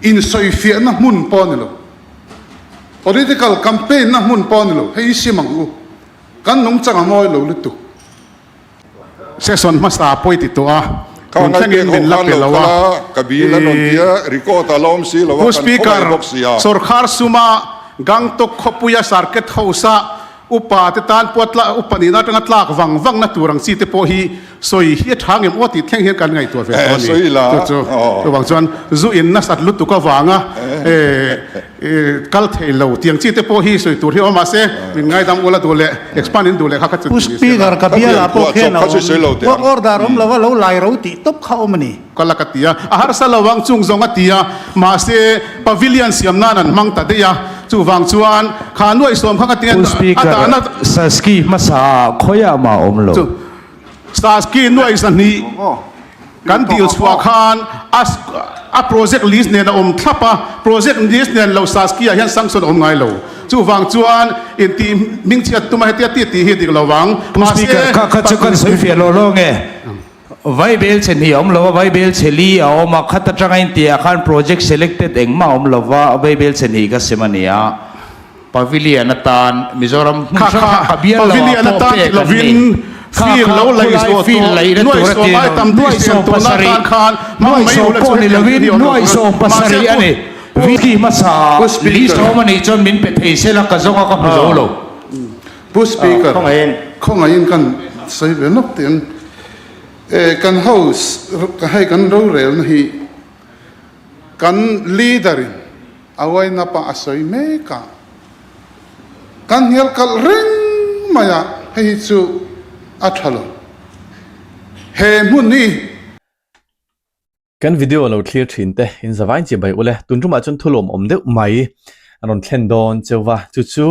Insawifiahna hmun pawh a ni lo. Political campaign na hmun pawh a ni lo. Hei hi sim ang u. Kan nungchang a mawi lo lutuk. Session hmasa pawi ti tawh a, tun thlengin min la pe lo a. Pu Speaker, sawrkhar suma Gangtok khawpuia Circuit House-a upa te tan pawh upa nihna atanga tlak vang vangna tur ang chi te pawh hi sawi hi a tha ngem aw tih thleng hian kan ngaihtuah ve tawh a ni. Chu chu chuvang chuan zu in nasat lutuk avanga kal thei lo tiang chi te pawh hi sawi tur hi awm mahse min ngaidam ula duh leh expand in duh leh kha kha chu Pu Speaker ka bialah pawh khian a awm. Work order awm lova lo lai ro tih tawp kha awm a ni. Ka la ka ti a, a harsa lo ang chung zawng a ti a, mahse pavilion siam nan an hmang ta daih a, chuvang chuan kha nuaihsawm kha ka ti a, Pu Speaker, a dahna Saski hmasa ah khawiah mah a awm lo. Chu Saski nuaih zahnih kan dil chhuah khan a a project list nen a awm thlap a, project list nen lo Saski ah hian sanction a awm ngai lo. Chuvang chuan intih hmingchhiat tuma hetia ti tih hi dik lo vang, Pu mahse Speaker, kha kha chu kan sawi fiah lawh lawng e. Vaibel chhe hnih a awm lo a, vaibel chhe li a awm a, khat atanga intiah khan project selected engmah a awm lo va, vaibel chhe hnih ka sem a ni a, Pavilion atan Mizoram hmun hrang hrang ka bial lo ah pawh pek an ni. Kha kha khulai field laihna tur a ti lo, nuaihsawm pasarih, nuaihsawm pawh ni lovin nuaihsawm pasarih a ni. Viki hmasa ah list a awm a nih chuan min pe thei sela ka zawng a ka hmu zo lo. Pu Speaker, khawngaihin kan sawi ve nawk teh ang. Kan House, hei kan rorelna hi kan Leader in a uainap a a sawi mek a, kan hnial kalh reng mai a, hei hi chu a tha lo. He hmun hi. Kan video lo thlir thin te in zavain chi bai ule tun tumah chuan thulawm awm deuh mai a rawn thlen dawn cheu va chu chu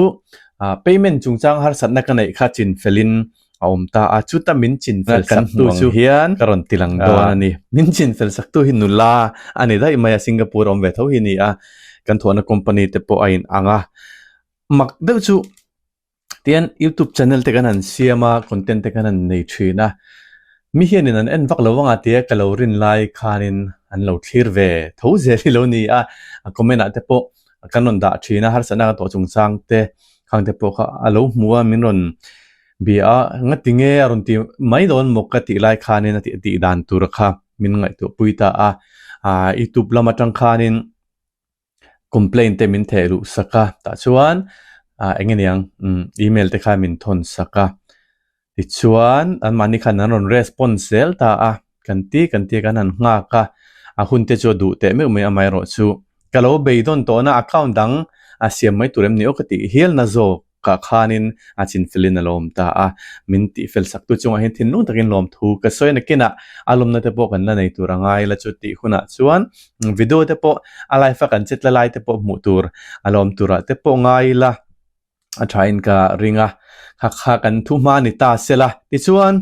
payment chungchang harsatna ka neih kha chin felin a awm ta a chuta min chin fel sak tu chu hian ka rawn tilang dawn a ni min chin fel sak tu hi nula a ni daih mai a Singapore awm ve tho hi ni a kan thawhna company te pawh a in ang a mak deuh chu Tihian youtube channel te kan han siam a content te kan han nei thin a mi hianin an en vak lo vang a tia ka lo rin lai khanin an lo thlir ve tho zel hi lo ni a a comment ah te pawh kan rawn dah thin a harsatna ka tawh chungchang te khang te pawh kha a lo hmu a min rawn bia a ngati nge a rawn ti mai dawn maw ka tih lai khanin a tih dan tur kha min ngaihtuah pui ta a ah youtube lam atang khanin. Complaint te min theh luh sak a tah chuan ah eng nge niang umm email te khan min thawn sak a tichuan anmahni khan an rawn response zel ta a kan ti kan ti a kan han nghak a a hun te chu a duh teh meuh mai amaherawhchu ka lo beidawn tawhna account dang a siam mai tur em ni aw ka tih hialna zawk. Kah khanin a chinfelin a lo awm ta a, min tihfel saktu chungah hian thinlung takin lawmthu ka sawi a, nakinah a lawmna te pawh kan la nei tur a ngai la chu tih hunah chuan video te pawh a live a kan che tla lai te pawh hmuh tur a lo awm turah te pawh ngai ila a thain ka ring a, kha kha kan thu hma ni ta sela tichuan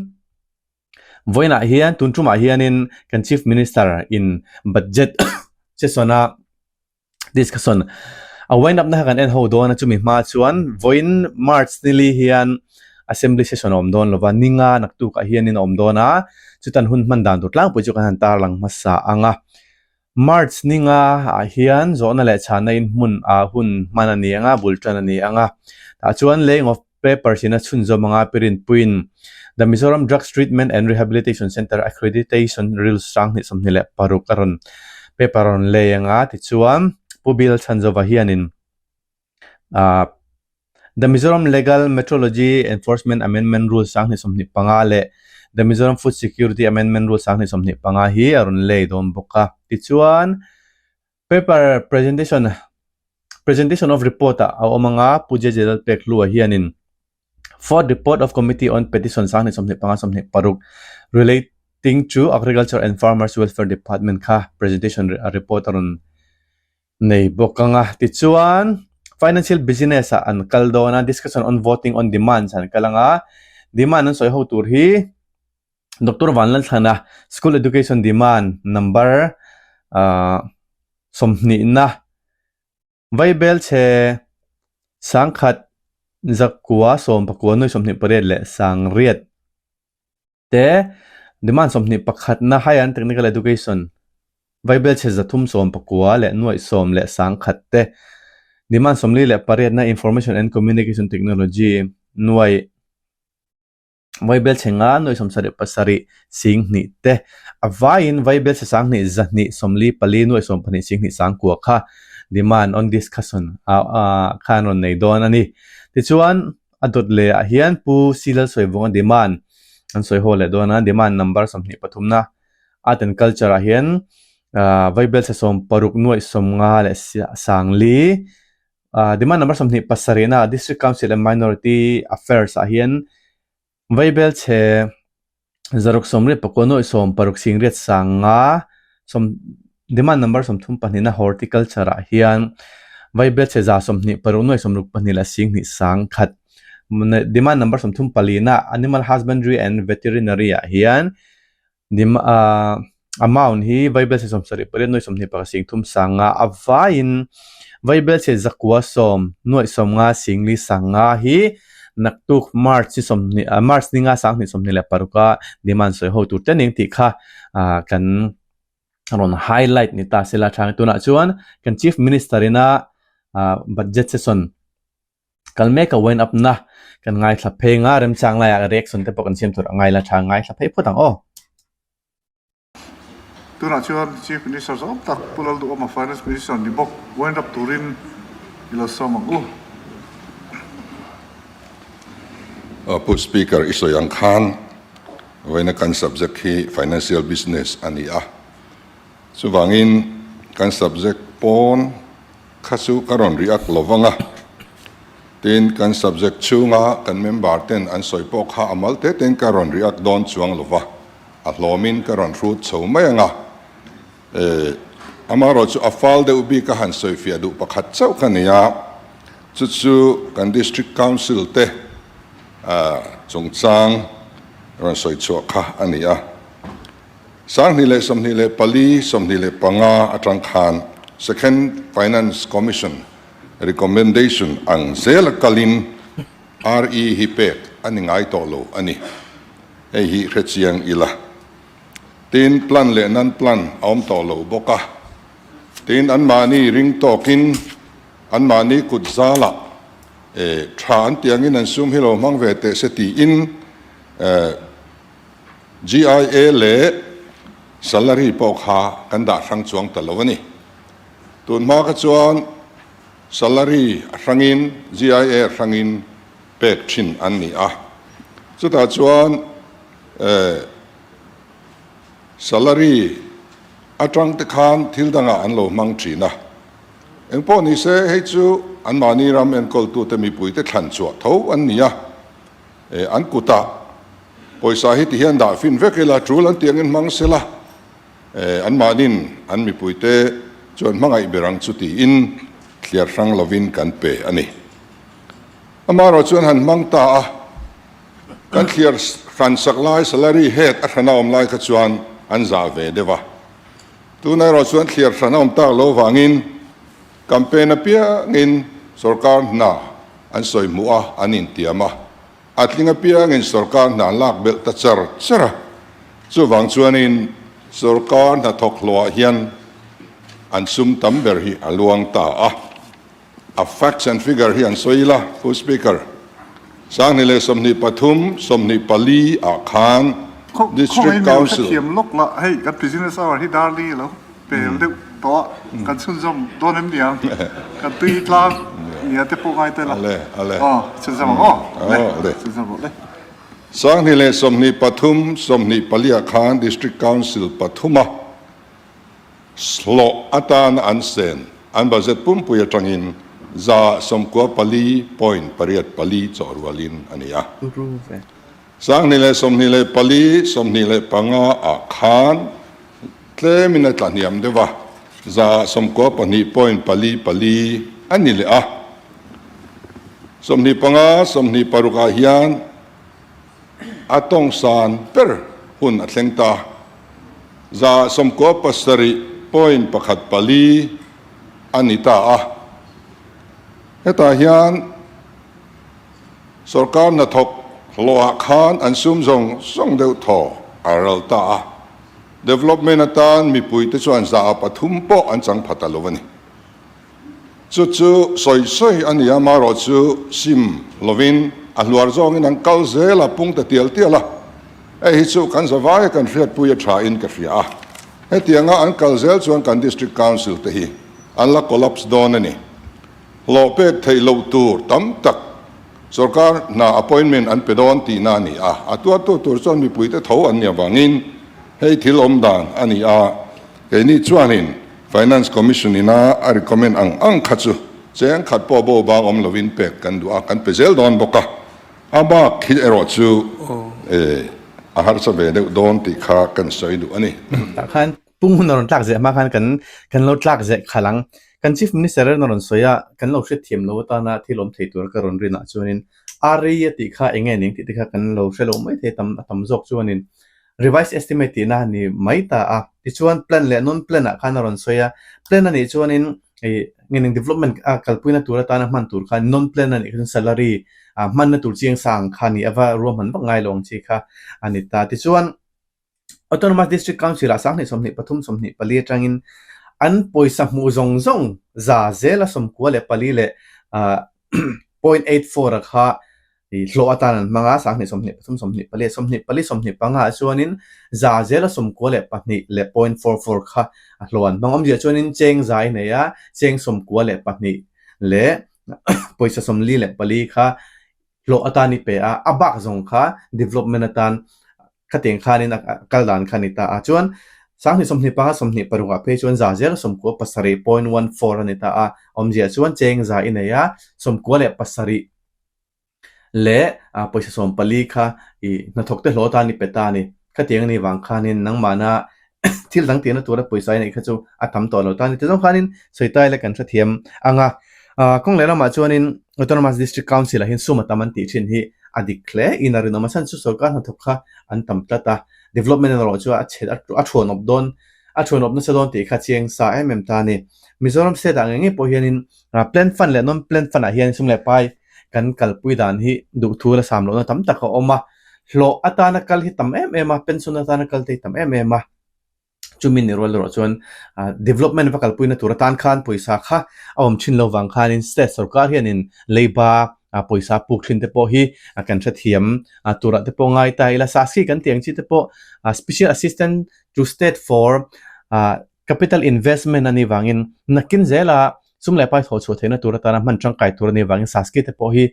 vawiinah hian tun tumah hianin kan Chief Minister in budget session a. Discussion a wind up na kha kan en ho dawn a chumi hma chuan vawiin March nili hian assembly session a awm dawn lova ninga naktuk ah hianin a awm dawn a chutan hun hman dan tur tlangpui chu kan han tarlang hmasa ang a March ninga ah hian zawhna leh chhanna in hmun ah hun hman a ni ang a bul tan a ni ang a tah chuan laying of papers in a chhunzawm anga pirinpuiin The Mizoram Drugs Treatment and Rehabilitation Centre Accreditation Rules 2026 a rawn paper a rawn lei anga tichuan Pu Bill Chhanzova hianin ah The Mizoram Legal Metrology Enforcement Amendment Rules 2025 leh The Mizoram Food Security Amendment Rules 2025 hi a rawn lei dawn bawk a tichuan Paper presentation presentation of report ah a awm anga Pu JJ Lalpekhlua hianin Fourth Report of Committee on Petition 2025 26 relating to Agriculture and Farmers Welfare Department kha presentation report a rawn nei bawk anga tichuan Financial Business ah an kal dawn a discussion on voting on demands an kal anga demand an sawi ho tur hi Doctor Vanlalthlana School Education Demand number ah sawmhnihna Vaibel chhe sangkhat zakua sawmpakua nuai 28 leh sangriat te demand 21 na Higher and Technical Education. Vaibelchhe 319 leh 10,100 te, Demand 48 na Information and Communication Technology nuaih Vaibelchhe nga 77 2 te, a vaiin Vaibelchhe 2 224 12 2 9 kha Demand on Discussion ah khan rawn nei dawn a ni. Tichuan a dawt leh ah hian Pu Silalsawivunga Demand an sawi haw leh dawn a, Demand number 23 na Art and Culture ah hian ah Vaibelchhe 16 nuaih 50 leh 4 ah Demand number 27 na District Council and Minority Affairs ah hian Vaibelchhe 669 nuaih 60 5 sawm Demand number 32 na Horticulture ah hian Vaibelchhe 126 nuaih 62 leh 2 1 Demand number 34 na Animal Husbandry and Veterinary ah hian Amount hi Vaibelchhe 78 nuaih 21 sing thum 5 a vaiin Vaibelchhe 910 nuaih 50 sing li 5 hi naktuk March ni 20 March ni nga 2026 a demand sawi ho tur te ning tih kha kan rawn highlight ni ta sela tha tunah chuan kan Chief Minister ina budget session Kal mek a wind up na kan ngaithla phei nga remchang laiah reaction te pawh kan siam tur a ngai la tha ngaithla phei phawt ang aw. Tunah chuan Chief Minister zawng tak Pu Lalduhawma Finance Minister ni bawk wind up turin i lo sawm ang u. Pu Speaker i sawi ang khan vawiina kan subject hi Financial Business a ni a, chuvangin kan subject pawn Kha chu ka rawn react lo vang a, tin kan subject chhunga kan member ten an sawi pawh kha a mal te ten ka rawn react dawn chuang lo va, a hlawmin ka rawn hrut chho mai ang a. E, amaherawh chu a fal deuh bik a han sawi fiah duh pakhat chauh ka nei a, chu chu kan District Council te chungchang rawn sawi chhuah kha a ni a. 2024, 25 atang khan Second Finance Commission recommendation ang zela kalin RE hi pek a ni ngai tawh lo a ni. Hei hi hrechiang ila. Tin, plan leh non-plan a awm tawh lo bawk a. Tin, anmahni ring tawkin anmahni kut zalah tha an tiangin an sum hi lo hmang ve teh se tiin GIA leh salary pawh kha kan dah hrang chuang ta lo a ni. Tun hma kha chuan salary a hrangin GIA a hrangin pek thin an ni a. Chutah chuan salary atang te khan thil dangah an lo hmang thin a. Engpawh ni se hei chu anmahni ram enkawltute mipuite thlan chhuah tho an ni a. An kutah pawisa hi ti hian dah fin vek ila, tul an tih angin hmang sela, anmahnin an mipuite chuan hmangaih ber ang chu tiin thliar hrang lovin kan pe a ni. Amaherawh chuan han hmang ta a, kan thliar hran sak lai salary head a hrana awm lai kha chuan an zah ve deuh a. Tunah erawh chuan thliar hran a awm tak lo vangin campaign apiangin sorkar hna An sawi hmuh a, an intiam a. A tling apiangin sorkar hna an lak belh ta char char a. Chuvang chuanin sorkar hnathawk hlawhah hian an sum tam ber hi a luang ta a. A facts and figure hi an sawi ila, Pu Speaker, 2023, 24 ah khan District Khawngaih Council. Hrethiam lawk la, hei kan business hour hi darli a lo pel deuh tawh a, kan chhunzawm dawn em niang, kan tui tlang nia te pawh ngai tel a, aw chhunzawm ang aw, le chhunzawm rawh le. 2023, 24 ah khan District Council pathuma hlawh atana an sen an budget pumpui atangin 94.84 chawh rualin a ni a. 2024, 25 ah khan tlemin a tla hniam deuh a, 92.44 a ni leh a. 25, 26 ah hian a tawngsan ber hun a thleng ta, 97.14 a ni ta a. Hetah hian. Sorkar hnathawk hlawhah khan an sum zawng zawng deuh thaw a ral ta a. Development atan mipuite chuan 100 a pathum pawh an chang pha ta lo a ni. Chu chu sawi sawi a ni a, marawh chu sim lovin a hluar zawngin an kal zel a, pung ta tial tial a. Hei hi chu kan zavaia kan hriatpui a tha in ka hria a. Hetianga an kal zel chuan kan District Council te hi an la collapse dawn a ni. Hlawh pek theih loh tur tam tak sorkar hna appointment an pe dawn tihna a ni a, a tuartu tur chuan mipuite tho an nih avangin hei thil awm dan a ni a, keini chuanin Finance Commission ina a recommend ang ang kha chu cheng khat pawh bo bang awm lovin pek kan duh a, kan pe zel dawn bawk a, a bak hi erawh chu a harsa ve deuh dawn tih kha kan sawi duh a ni. Tah khan Pung hun a rawn tlak zeh hma khan kan kan lo tlak zeh khalh ang. Kan Chief Minister a rawn sawi a, kan lo hriatthiam lo atana thil awm thei tura ka rawn rinah chuanin RE a tih kha eng nge ning tih te kha kan lo hre lo mai thei tam a tam zawk chuanin Revised Estimate tihna a ni mai ta a. Tichuan Plan leh Non-Plan ah khan a rawn sawi a, Plan a nih chuanin ih nge ning development a kalpuina tur atana hman tur khan Non-Plan a nih kha chuan salary ah hmanna tur chiang sang kha a ni a va ruahman vak ngai lo ang chi kha a ni ta. Tichuan. Autonomous District Council ah 20 23 24 atangin an pawisa hmuh zawng zawng za zela 94 leh 0.84 a kha hlawh atan an hmang a, 20 23 24 24 25 ah chuanin za zela 92 leh 0.44 kha a hlawh an hmang. Awmzia chuanin cheng za i nei a, cheng 92 leh pawisa 44 kha hlawh atan i pe a, a bak zawng kha development atan khatiang khanin a kal dan kha a ni ta a. Chuan 20 25 26 ah phei chuan za zel 97 point 14 a ni ta a, awmzia chuan cheng za i nei a, 97 leh pawisa 14 kha i hnathawk te hlawh atan i pe ta a ni. Khatiang a nih vang khanin nangmahna thil dang tihna tura pawisa i neih kha chu a tam tawh lo ta a ni. Tizawng khanin sawi tai la kan hrethiam ang a. Kawng leh lamah chuanin Autonomous District Council ah hian sum a tam an tih thin hi a dik hle in a rinawm a chhan chu sorkar hnathawk kha an tam tlat a, development erawh chu a chhe a thuanawp dawn a thuanawp nasa dawn tih kha chiang sa em em ta a ni. Mizoram state ah ngei ngei pawh hianin plan fund leh non plan fund ah hian sum leh pai kan kalpui dan hi duhthu la sam lohna tam tak a awm a, hlawh atana kal hi tam em em a, pension atana kal te hi tam em em a, chumi ni rual erawh chuan development va kalpuina tur atan khan pawisa kha a awm thin lo vang khanin state sorkar hianin leiba pawisa puk thin te pawh hi kan hrethiam turah te pawh ngai ta ila, SASCI kan tih ang chi te pawh special assistant to state for Capital investment a nih vangin nakin zela sum leh pai thawh chhuah theihna tur atana hman tangkai tur a nih vangin Saski te pawh hi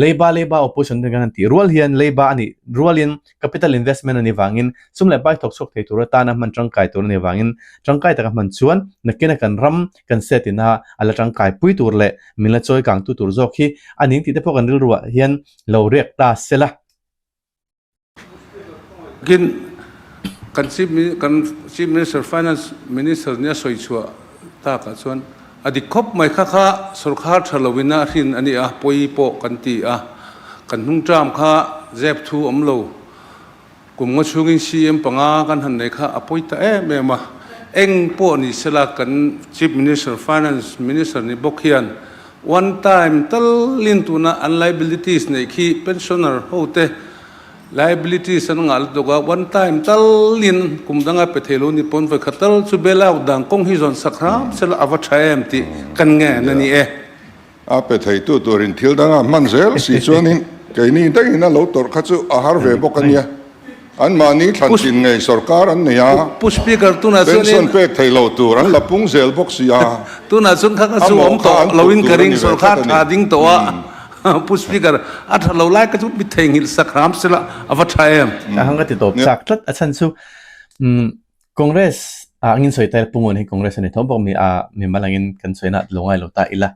leiba leiba opposition ten kan han tih rual hian leiba a nih rualin capital investment a nih vangin sum leh pai thawk chhuak thei tur atana hman tangkai tur a nih vangin tangkai taka hman chuan nakina kan ram kan set ina a la tangkai pui tur leh min la chawi kangtu tur zawk hi a ning tih te pawh kan rilruah hian lo riak ta sela. Kin kan Chief kan Chief Minister Finance Minister nia sawi chhuah takah chuan a dik khawp mai kha kha sorkar tha loin a hrin a ni a, pawi pawh kan ti a, kan hnung term kha zep thu awm lo kum nga chhungin CM panga kan han nei kha a pawi ta em em a, eng pawh ni sela kan Chief Minister Finance Minister ni bawk hian One time talin tuna an liabilities neih khi pensioner ho te liabilities an ngah lutuk a, one time talin kum danga pe thei lo ni pawn vawikhat tal chu bail out dan kawng hi zawn sak hram sela a va tha em tih kan ngen a ni e. A pe thei tu turin thil danga hman zel si chuanin keini daih in a lo tawrh kha chu a har ve bawk a nia. An mahni thlan chin ngei sorkar an nei a, Pu Speaker, tunah chuanin pension pek thei lo tur an la pung zel bawk si a, Tunah chuan kha kha a chu mawh awm kha tawh an lo phurh in ka tur a ring ni ve sorkar tlat a tha ni. ding tawh a, Pu Speaker, a tha lo lai kha chu mi theihnghilh sak hram sela a va tha em? A hang ka ti tawp chak tlat a chhan chu Congress ah angin sawi ta ila Pu Ngun hi Congress a ni tho bawk mi a mimal angin kan sawi na lo ngai lo ta ila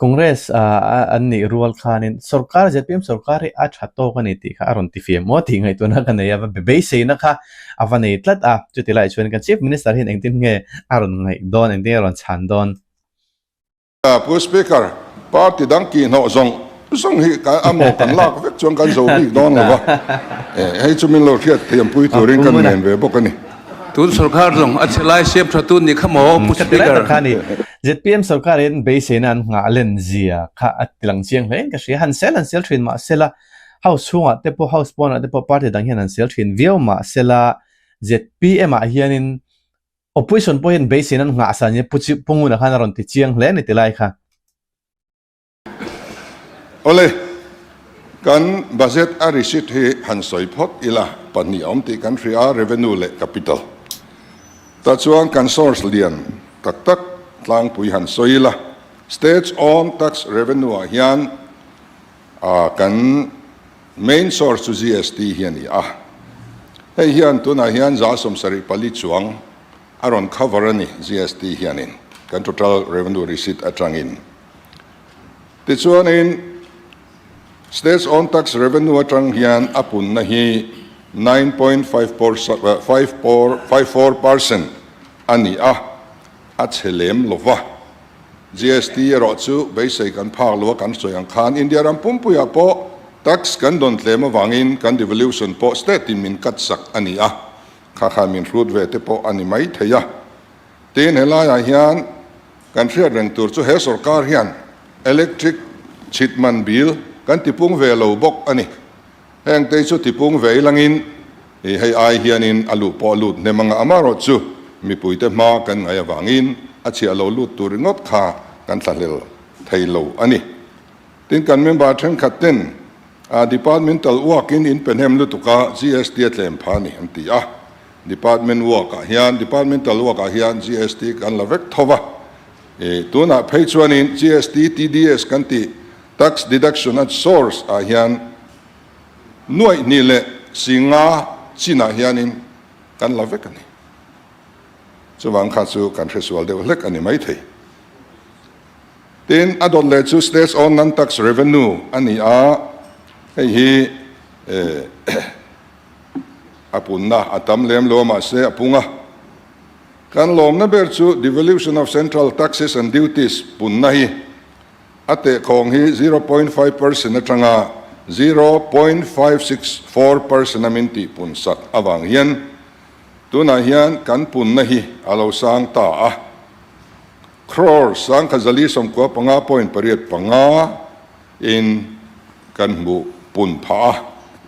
Congress ah an nih rual khanin sorkar zpm sorkar hi a tha tawk a ni tih kha a rawn ti fiam maw tih ngaihtuahna ka nei a va beiseina kha a va nei tlat a chuti lai chuan kan Chief Minister hian engtin nge a rawn ngaih dawn engtin nge a rawn chhan dawn. Pu Speaker, party dang kihhnawh zawng zawng hi a maw kan lak vek chuan kan zo bik dawn lo va, hei chu min lo hriat thiampui turin kan ngen ve bawk a ni. Tun sorkar zawng a che lai siam tha tu ni kha maw Pu Speaker? Zpm sorkarin beiseina an nghah len zia kha a tilang chiang hle in ka hria. Han sel han sel thin mahsela House chhungah te pawh House pawnah te pawh party dang hian han sel thin viau mahsela. ZPM ah hianin opposition pawh hian beiseina an nghah sa nia Pu Pu Nguna khan a rawn ti chiang hle a ni ti lai kha. Awle, kan budget a receipt hi han sawi phawt ila, pahnih a awm tih kan hria a, revenue leh capital. Tah chuan kan source lian tak tak tlangpui han sawi ila, state's own tax revenue ah hian kan main source chu GST hi a ni a. Hei hian tunah hian 74% chuang a rawn cover a ni GST hianin kan total revenue receipt atangin. Tichuanin, State's own tax revenue atang hian a punna hi 9.54 percent a ni a, a chhe lem lo va. GST erawh chu beisei kan phak lo a, kan sawi ang khan India ram pumpuiah pawh tax kan dawn tlem avangin kan devolution pawh state in min cut sak a ni a, kha khan min hrut ve te pawh a ni mai thei a. Tin, helaiah hian Kan hriat reng tur chu he sorkar hian electric chhit man bill kan tipung ve lo bawk a ni. Heng te chu tipung ve ilangin i hei ai hianin a luh pawh a lut hnem anga amaherawhchu mipuite hma kan ngaih avangin a chhiah lo lut tur ringawt kha kan thlahlel thei lo a ni. Tin kan member thenkhat ten departmental work in in pe hnem lutuk a GST a tlem pha a ni an ti a. Department work ah hian, departmental work ah hian GST kan la vek tho va, i tunah phei chuanin GST TDS kan tih Tax Deduction at Source ah hian nuaih hnih leh singa chinah hianin kan la vek a ni. Chuvang kha chu kan hresual deuh hlek a ni maithei. Tin, a dawt leh chu States Own Non-Tax Revenue a ni a, hei hi A punna a tam lem lo a mahse a pung a. Kan lawmna ber chu devolution of central taxes and duties punna hi a tehkhawng hi 0.5 percent atanga 0.564 percent a min tih pun sak avang hian tunah hian kan punna hi a lo sang ta a. Crore 1495.85 In kan hmuh pun phah a,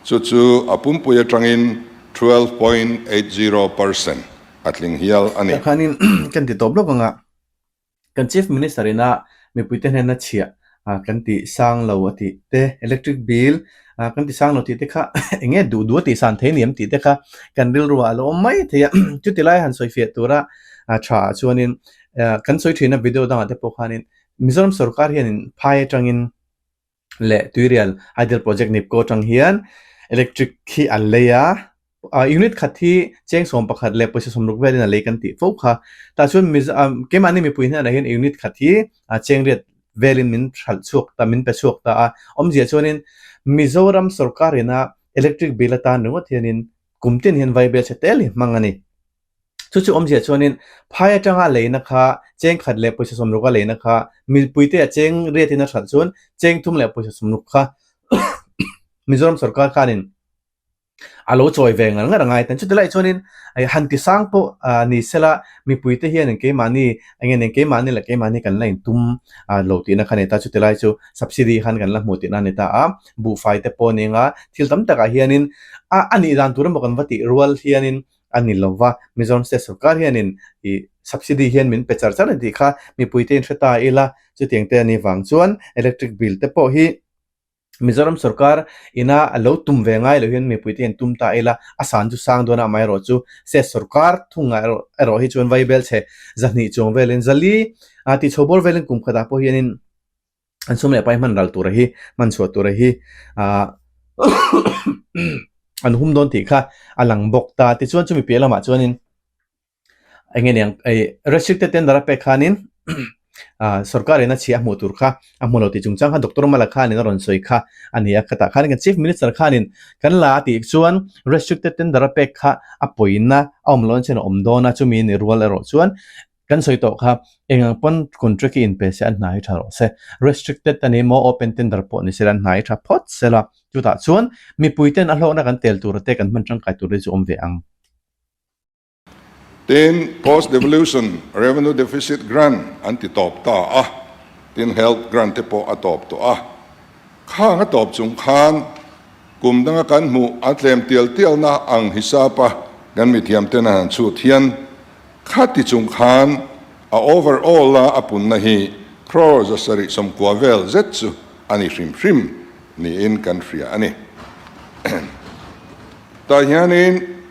chu chu a pumpui atangin 12.80 percent a tling hial a ni. Tah khanin kan ti tawp lawk ang a, kan Chief Minister ina mipuite hnena chhiah kan ti sang lo a tih te, electric bill kan ti sang lo tih te kha eng nge duh duh a tih san thei ni em tih te kha kan rilru ah a lo awm mai thei a, chuti lai han sawi fiah tura tha ah chuanin kan sawi thina video dangah te pawh khanin Mizoram sorkar hianin phai atangin leh Tuirial Hydel Project Nipco atang hian electric hi an lei a, unit khat hi cheng 11 leh pawisa 60 velin a lei kan tih fo kha. Tah chuan keimahni mipui hnenah hian unit khat hi cheng riat velin min hralh chhuak ta, min pe chhuak ta a. Awmzia chuanin Mizoram sorkar ina electric bill atan ringawt hianin kum tin hian vaibel chhe tel hi hmang a ni. Chu chu awmzia chuanin phai atanga leina kha cheng khat leh pawisa 60 a leina kha mipuite a cheng riatin a hralh chuan cheng thum leh pawisa 60 kha Mizoram sorkar khanin a lo chawi ve ngar ngar a ngai tan. Chuti lai chuanin han ti sang pawh ni sela mipuite hianin keimahni eng nge nen keimahni leh keimahni kan la intum lo tihna kha a ni ta. Chuti lai chu subsidy khan kan la hmuh tihna a ni ta a, buhfai te pawh a ni anga thil tam takah hianin a nih dan tur emaw kan va tih rual hianin a ni lo va, Mizoram State Sorkar hianin ih subsidy hian min pe char char a ni tih kha mipuite in hre ta ila, chutiang te a nih vang chuan electric bill te pawh hi Mizoram Sorkar ina a lo tum ve ngai lo hian mipuite hian tum ta ila, a san chu sang dawn a, amaherawh chu State Sorkar thungah erawh erawh hi chuan vaibel chhe 200 chuang velin 400 ah tih chho bawr velin kum khatah pawh hianin an sum leh pai hman ral tura hi hman chhuah tura hi ah an hum dawn tih kha a lang bawk ta tichuan chumi piah lamah chuanin eng nge niang ei restricted tender a pek khanin ah sorkar in a chhia a hmuh tur kha a hmu lo tih chungchang kha doctor Mala khanin a rawn sawi kha a ni a khatah khan kan chief minister khanin kan la a tih chuan restricted tender a pek kha a pawina a awm loh chuan a awm dawn a chumi ni rual erawh chuan Kan sawi tawh kha, eng ang pawn contract hi inpe se an hna hi tha rawh se. Restricted a ni maw, open tender pawh ni sela an hna hi tha phawt sela. Chutah chuan mipui ten a hlawkna kan tel tur te kan hman tangkai tur te chu awm ve ang. Tin, Post Devolution Revenue Deficit Grant an ti tawp ta a, tin Health Grant te pawh a tawp tawh a. Khang a tawp chung khan kum danga kan hmuh a tlem tial tialna ang hisapa. Kan mithiamten an han chhut hian khati chung khan a overall a a punna hi crore 790 vel zet chu a ni hrim hrim niin kan hria a ni. Tah hianin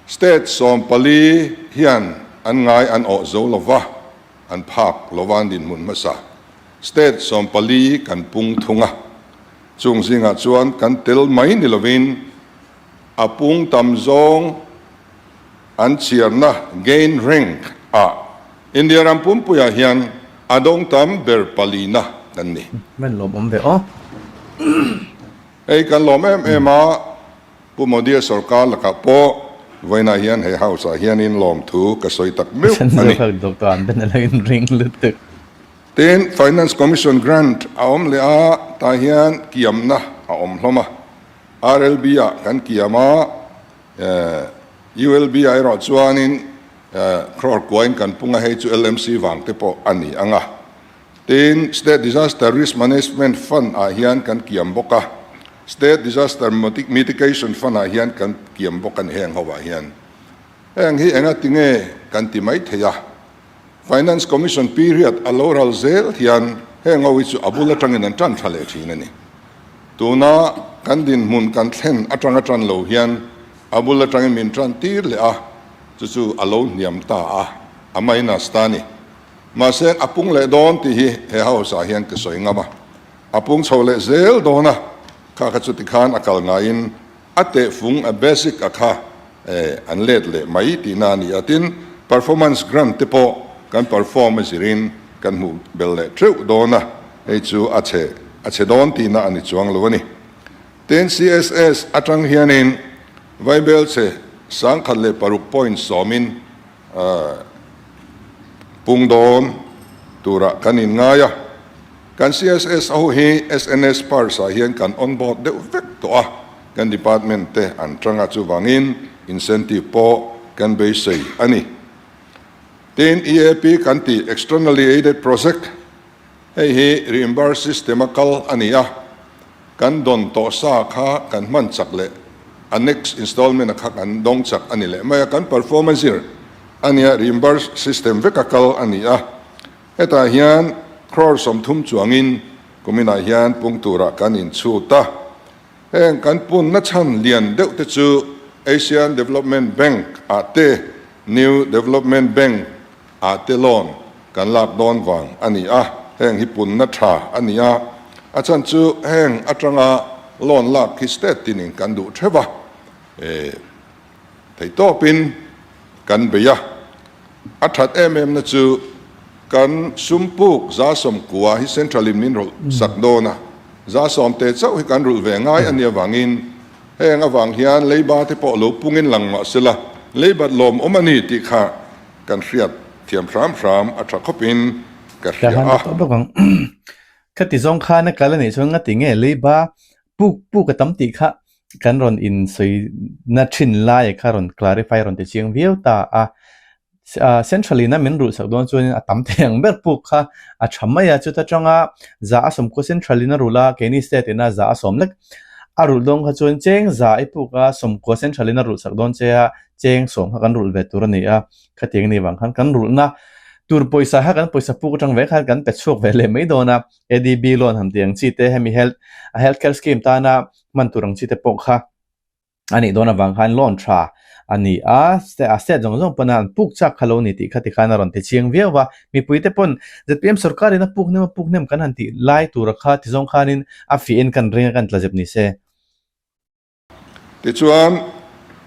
State 14 hian an ngai an awh zo lova, an phak lova an dinhmun hmasa. State 14 kan pung thung a, chung zingah chuan kan tel mai ni lovin a pung tam zawng an chhiarna, gain rank, ah India ram pumpuiah hian a dawng tam ber palina kan ni. Hman lawm awm ve aw. Hei kan lawm em em a, Pu Modi-a sorkar lakah pawh vawiinah hian he House-ah hianin lawmthu ka sawi tak meuh a ni. Tin, Finance Commission grant a awm leh a, tah hian kiamna a awm hlawm a. RLB-ah kan kiam a, ULB-ah erawh chuanin crore kuain kan pung a, hei chu LMC vang te pawh a ni ang a. Tin, State Disaster Risk Management Fund ah hian kan kiam bawk a, State Disaster Mitigation Fund ah hian kan kiam bawk a ni heng ho ah hian. Heng hi enga tinge kan ti mai thei a, Finance Commission period a lo ral zel hian heng ho hi chu a bul atangin an tan tha leh thin a ni. Tuna kan dinhmun kan thlen atanga tan lo hian a bul atangin min tan tir leh a, chu chu a lo hniam ta a, a minus ta a ni. Mahse, a pung leh dawn tih hi he house ah hian ka sawi ngam a, a pung chho leh zel dawn a, kha kha chuti khan a kal ngaiin a tehfung, a basic a kha an let leh mai tihna a ni a, tin, performance grant te pawh kan perform a zirin kan hmuh bel leh teuh dawn a, hei chu a chhe a chhe dawn tihna a ni chuang lo a ni. Tin, CSS atang hianin Vaibelchhe 1006.7 in Pung dawn turah kan inngai a, kan CSS ho hi SNS Pars ah hian kan on board deuh vek tawh a, kan department te an tang a, chuvangin incentive pawh kan beisei a ni. Tin, EAP kan tih Externally Aided Project hei hi reimburse system a kal a ni a, Kan dawn tawh sa kha kan hman chak leh a next installment a kha kan dawng chak a ni leh mai a, kan perform a zir a nia, reimburse system vek a kal a ni a, hetah hian crore 30 chuangin kuminah hian pung turah kan inchhut a, heng kan punna chhan lian deuh te chu Asian Development Bank ah te New Development Bank Ah te loan kan lak dawn vang a ni a, heng hi punna tha a ni a, a chhan chu heng atanga loan lak hi state tinin kan duh theuh a, eh theihtawpin kan bei a, a that em em na chu kan sum puk 190 hi central in min rawlh sak dawn a, 100 te chauh hi kan rulh ve ngai a nih avangin heng avang hian leiba te pawh lo pungin lang mah sela leibat lawmawm a ni tih kha Kan hriat thiam hram hram a tha khawpin ka hria a. Tawh bawk ang. Khati zawng khan a kal a nih chuan ngati nge leiba puk puk a tam tih kha kan rawn insawi na thin lai kha rawn clarify rawn ti chiang viau ta a. Central in a min ruh sak dawn chuan a tam thei ang ber puk kha a tha mai a, chuta tanga 190 central in a rulh a, keini state in a 110 lek a rulh dawn kha chuan cheng za i puk a, 90 central in a ruh sak dawn che a, cheng 10 kha kan rulh ve tur a ni a, khatiang a nih vang khan kan rulhna tur pawisa kha kan pawisa puk atang ve khan kan pe chhuak ve leh mai dawn a, ADB loan han tih ang chi te hemi health a health care scheme tana hman tur ang chi te pawh kha a nih dawn avang khan loan tha a ni a, a state zawng zawng pawn a an puk chak kha lo ni tih kha tikhan a rawn ti chiang viau va, mipui te pawn zpm sorkar in a puk hnem a puk hnem kan han tih lai tura kha ti zawng khanin a fiah in kan ring a kan tla zep ni se. Tichuan,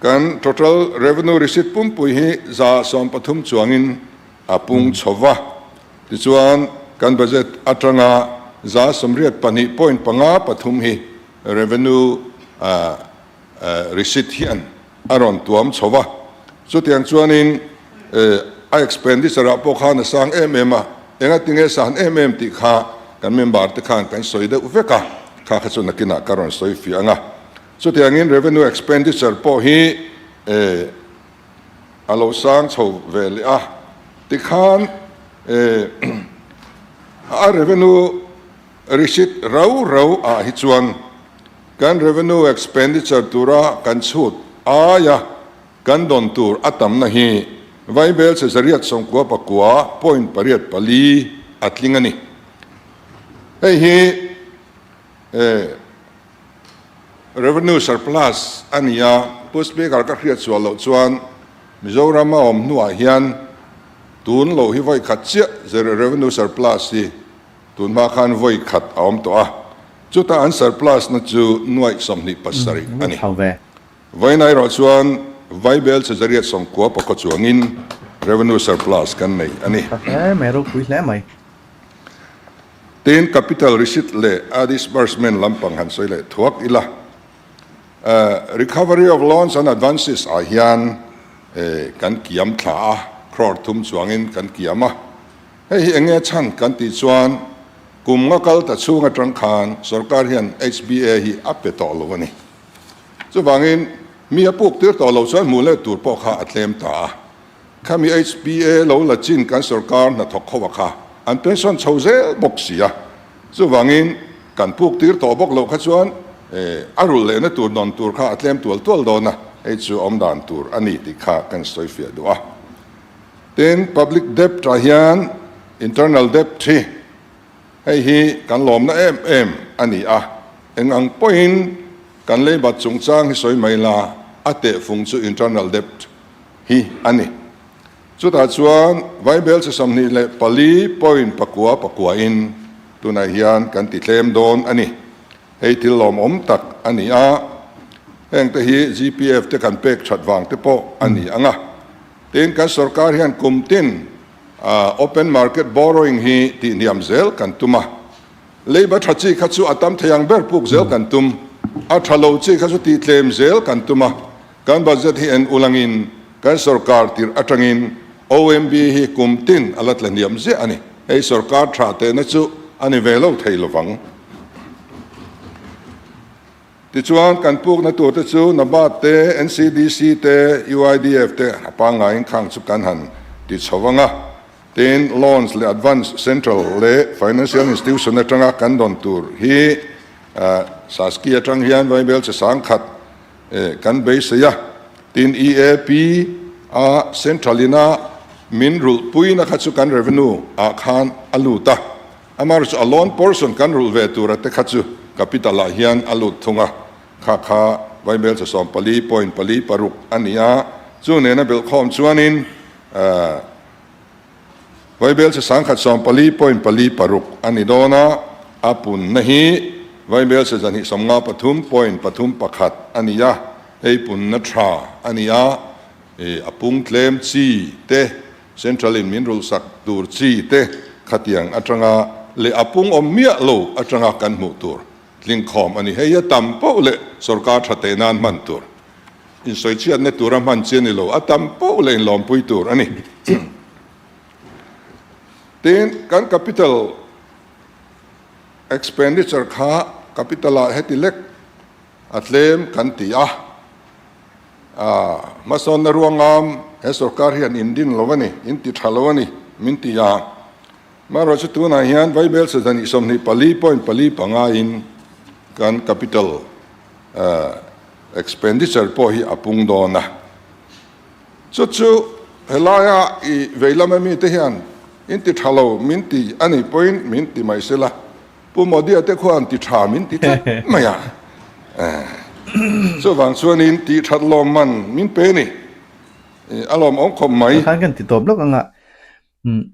kan total revenue receipt pumpui hi 13% chuangin a pung chho va. Tichuan, kan budget atanga 82 point 53 hi revenue receipt hian a rawn tuam chho va. Chutiang chuanin a expenditure ah pawh khan a sang em em a, engatinge san em em tih kha kan member te khan kan sawi deuh vek a, kha kha chu nakinah ka rawn sawi fiah ang a. Chutiangin revenue expenditure pawh hi a lo sang chho ve leh a, tikhan a revenue receipt rau rau ah hi chuan kan revenue expenditure tura kan chhut. aia kan dawn tur a tamna hi Vaibelchhe zariat 99 point 84 a tling a ni. Hei hi revenue surplus a ni a, Pu Speaker ka hriat sual loh chuan Mizoram a awm hnuah hian tun loh hi vawi khat chiah revenue surplus hi tun hma khan vawi khat a awm tawh a, chutah an surplus na chu nuaih 27 a ni. Vawiin erawh chuan Vaibel Chezariat 94 chuangin revenue surplus kan nei a ni. Tha hle mai, ropui hle mai. Tin, capital receipt leh a disbursement lampang han sawi leh thuak ila. Recovery of loans and advances ah hian kan kiam thla a, crore thum chuangin kan kiam a. Hei hi enge chhan kan tih chuan kum nga kal ta chhung atang khan sorkar hian HBA hi a pe tawh lo a ni. Chuvangin, mi a puk tir tawh lo chuan hmuh let tur pawh kha a tlem ta a. Khami HPA lo la chin kan sorkar hnathawk ho a kha an pension chho zel bawk si a. Chuvangin, kan puk tir tawh bawk loh kha chuan a rulh lehna tur nawn tur kha a tlem tual tual dawn a, hei chu awm dan tur a ni tih kha kan sawi fiah duh a. Tin, public debt ah hian internal debt hi Hei hi kan lawmna em em a ni a, eng ang pawhin kan leibat chungchang hi sawi mai la, a tehfung chu internal debt hi a ni. Chutah chuan Vaibelchhe 24 point pakua pakuain tunah hian kan ti tlem dawn a ni. Hei thil lawmawm tak a ni a, hengte hi GPF te kan pek that vang te pawh a ni ang a. Tin, kan sorkar hian kum tin Open market borrowing hi tihhniam zel kan tum a, leiba tha chi kha chu a tam thei ang ber puk zel kan tum, a tha lo chi kha chu tihtlem zel kan tum a, kan budget hi en ulangin kan sorkar tirh atangin OMB hi kum tin a la tlahniam ziah a ni. Hei sorkar tha tehna chu a ni ve lo thei lovang. Tichuan, kan pukna turte chu NABARD te, NCDC te, UIDF te a pangngaiin khang chu kan han ti chho vang a. Tin, loans leh advance central leh financial institution atanga kan dawn tur hi Saski atang hian Vaibel che sangkhat kan beisei a. Tin, EAP a central ina min rulhpuina kha chu kan revenue ah khan a lut a. Amaherawhchu chu a loan portion kan rulh ve tura te kha chu capital ah hian a lut thung a, kha kha Vaimel cha 14 point pali paruk a ni a, chu nena belhkhawm chuanin Vaibel cha 1014 point pali paruk a ni dawn a, a punna hi Vaibel cha 253 point pathum pakhat a ni a, hei punna tha a ni a, a pung tlem chi te Central in min rulh sak tur chi te khatiang atanga leh a pung awm miah lo atanga kan hmuh tur tlingkhawm a ni. Hei a tam poh leh sorkar tha teh nan hman tur, insawichhiatna tura hman chi a ni lo, a tam poh leh inlawmpui tur a ni. Tin, kan capital expenditure kha capital ah heti lek a tlem kan ti a. A, hmasawnna ruangam he sorkar hian in din lo a ni, in ti tha lo a ni, min ti a. Amaherawh chu tunah hian Vaibel sazani 24 point pali pangaiin kan capital expenditure pawh hi a pung dawn a. Chu chu helaia i veilam ami te hian in ti tha lo min ti a nih pawhin min ti mai sela. Pu Modi-a te khuan ti tha min ti tlat mai a, chuvang chuanin tih that lawm man min pe ni, a lawmawm khawp mai. Khan kan ti tawp lawk ang a,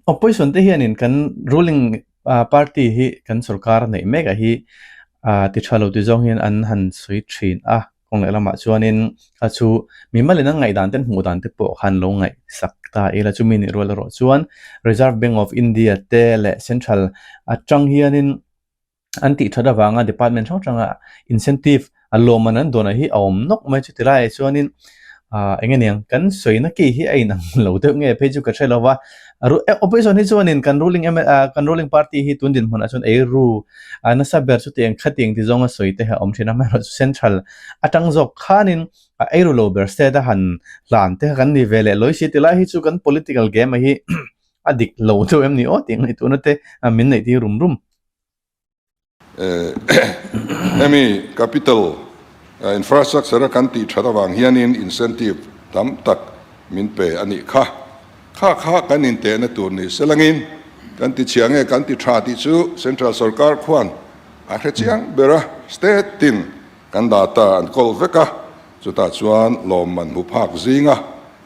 opposition te hianin kan ruling party hi kan sorkar neih mek ah hi ti tha lo ti zawng hian an han sawi thin a, kawng leh lamah chuanin kha chu mimalin an ngaihdan te an hmuh dan te pawh khan lo ngaihsak ta ila chumi nih rual erawh chuan Reserve Bank of India te leh Central atang hianin an tih that avanga department hrang hranga incentive a lawmman an dawnah hi a awm nawk mai chuti laiah chuanin ah eng nge niang kan sawina key hi a inang lo deuh nge phei chu ka hre lo va opposition hi chuanin kan ruling kan ruling party hi tun dinhmunah chuan ei ru a nasa ber chu tiang khatiang ti zawnga sawi te hi a awm thin a amaherawhchu chu central atang zawk khanin a ei ru lo ber state a han hlan te kha kan ni ve leh lawi si ti lai hi chu kan political game a hi a dik lo deuh em ni aw tih ngaihtuahna te min neih tir rum rum. Hemi capital. Infrastructure a kan tih that avang hianin incentive tam tak min pe a nih kha. Kha kha kan intehna tur ni selangin kan ti chhia nge kan ti tha tih chu Central sorkar khuan a hre chiang ber a, state tin kan data an kawl vek a, chutah chuan lawmman hmu phak zinga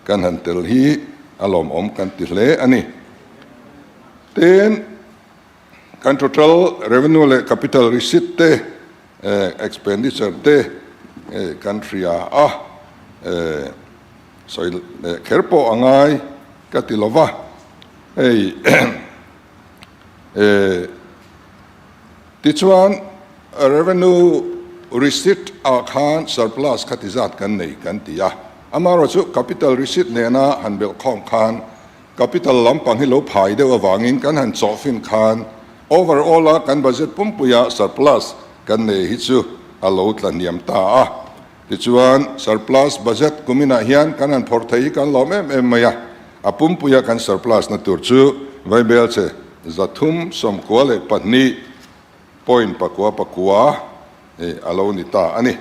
kan han tel hi a lawmawm kan ti hle a ni. Tin, kan total revenue leh capital receipt te, expenditure te kan hria a, sawi leh kher pawh a ngai ka ti lo va, hei tichuan revenue receipt ah khan surplus kha ti zat kan nei kan ti a, amaherawhchu capital receipt nena han belhkhawm khan Capital lampang hi lo phai deuh avangin kan han chawhfin khan overall a kan budget pumpuia surplus kan nei hi chu a lo tla hniam ta a. Tichuan surplus budget kuminah hian kan han phawrh thei hi kan lawm em em mai a, a pumpuia kan surplus na tur chu vaibelchhe 392 point pakua pakua a lo ni ta a ni.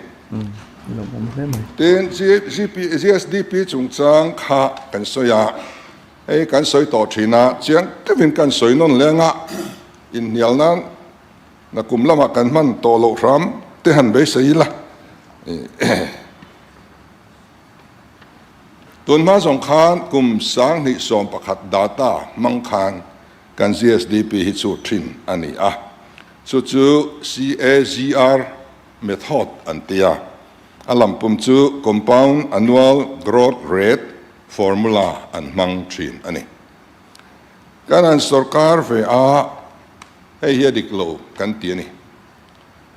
Tin, GSDP chungchang kha kan sawi a, hei kan sawi tawh thin a, chiang deuhin kan sawi nawn leng a, inhnial nan nakum lamah kan hman tawh loh hram te han beisei ila. Tunhma zawng khan kum 2011 data hmang khan Kan GSDP hi chu thin a ni a, chu chu CAGR method an ti a, a lampum chu Compound Annual Growth Rate formula an hmang thin a ni. Kan han sorkar ve a, hei hi a dik lo kan ti a ni.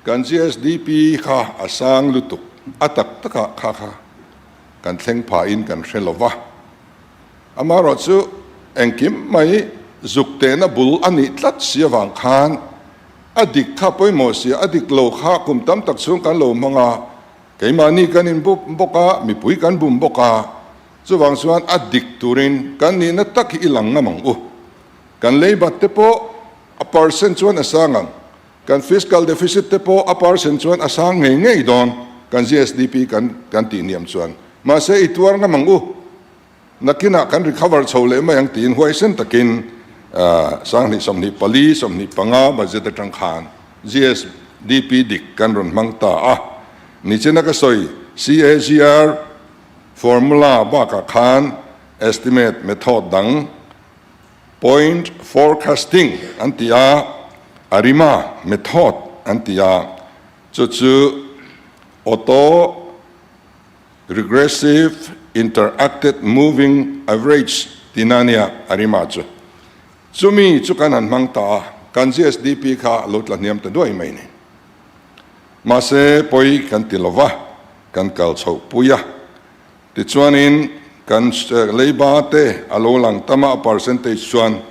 Kan GSDP kha a sang lutuk, a tak takah kha kha kan thleng phahin kan hre lo va. Amaherawh chu engkim mai zuk tehna bul a nih tlat si avang khan a dik kha pawimawh si, a dik lo kha kum tam tak chhung kan lo hmang a, keimahni kan inbum bawk a, mipui kan bum bawk a, chuvang chuan a dik turin kan nihna tak hi i lang ngam ang u. Kan leibat te pawh a percent chuan a sang ang, kan fiscal deficit te pawh a percent chuan a sang ngei ngei dawn kan GSDP kan kan tihniam chuan. Mahse i tuar ngam ang u. Nakinah kan recover chho leh mai ang tiin huaisen takin 2024, 25 budget atang khan GSDP dik kan rawn hmang ta a. Nichina ka sawi CAGR formula bakah khan estimate method dang point forecasting an ti a, ARIMA method an ti a, chu chu auto Regressive Interacted Moving Average tihna a nia a rima chu. Chumi chu kan han hmang ta a, kan GSDP kha a lo tla hniam ta duai mai ni. Mahse pawi kan ti lova, kan kal chhoh pui a. Tichuanin kan leiba te a lo lang tam a, a percentage chuan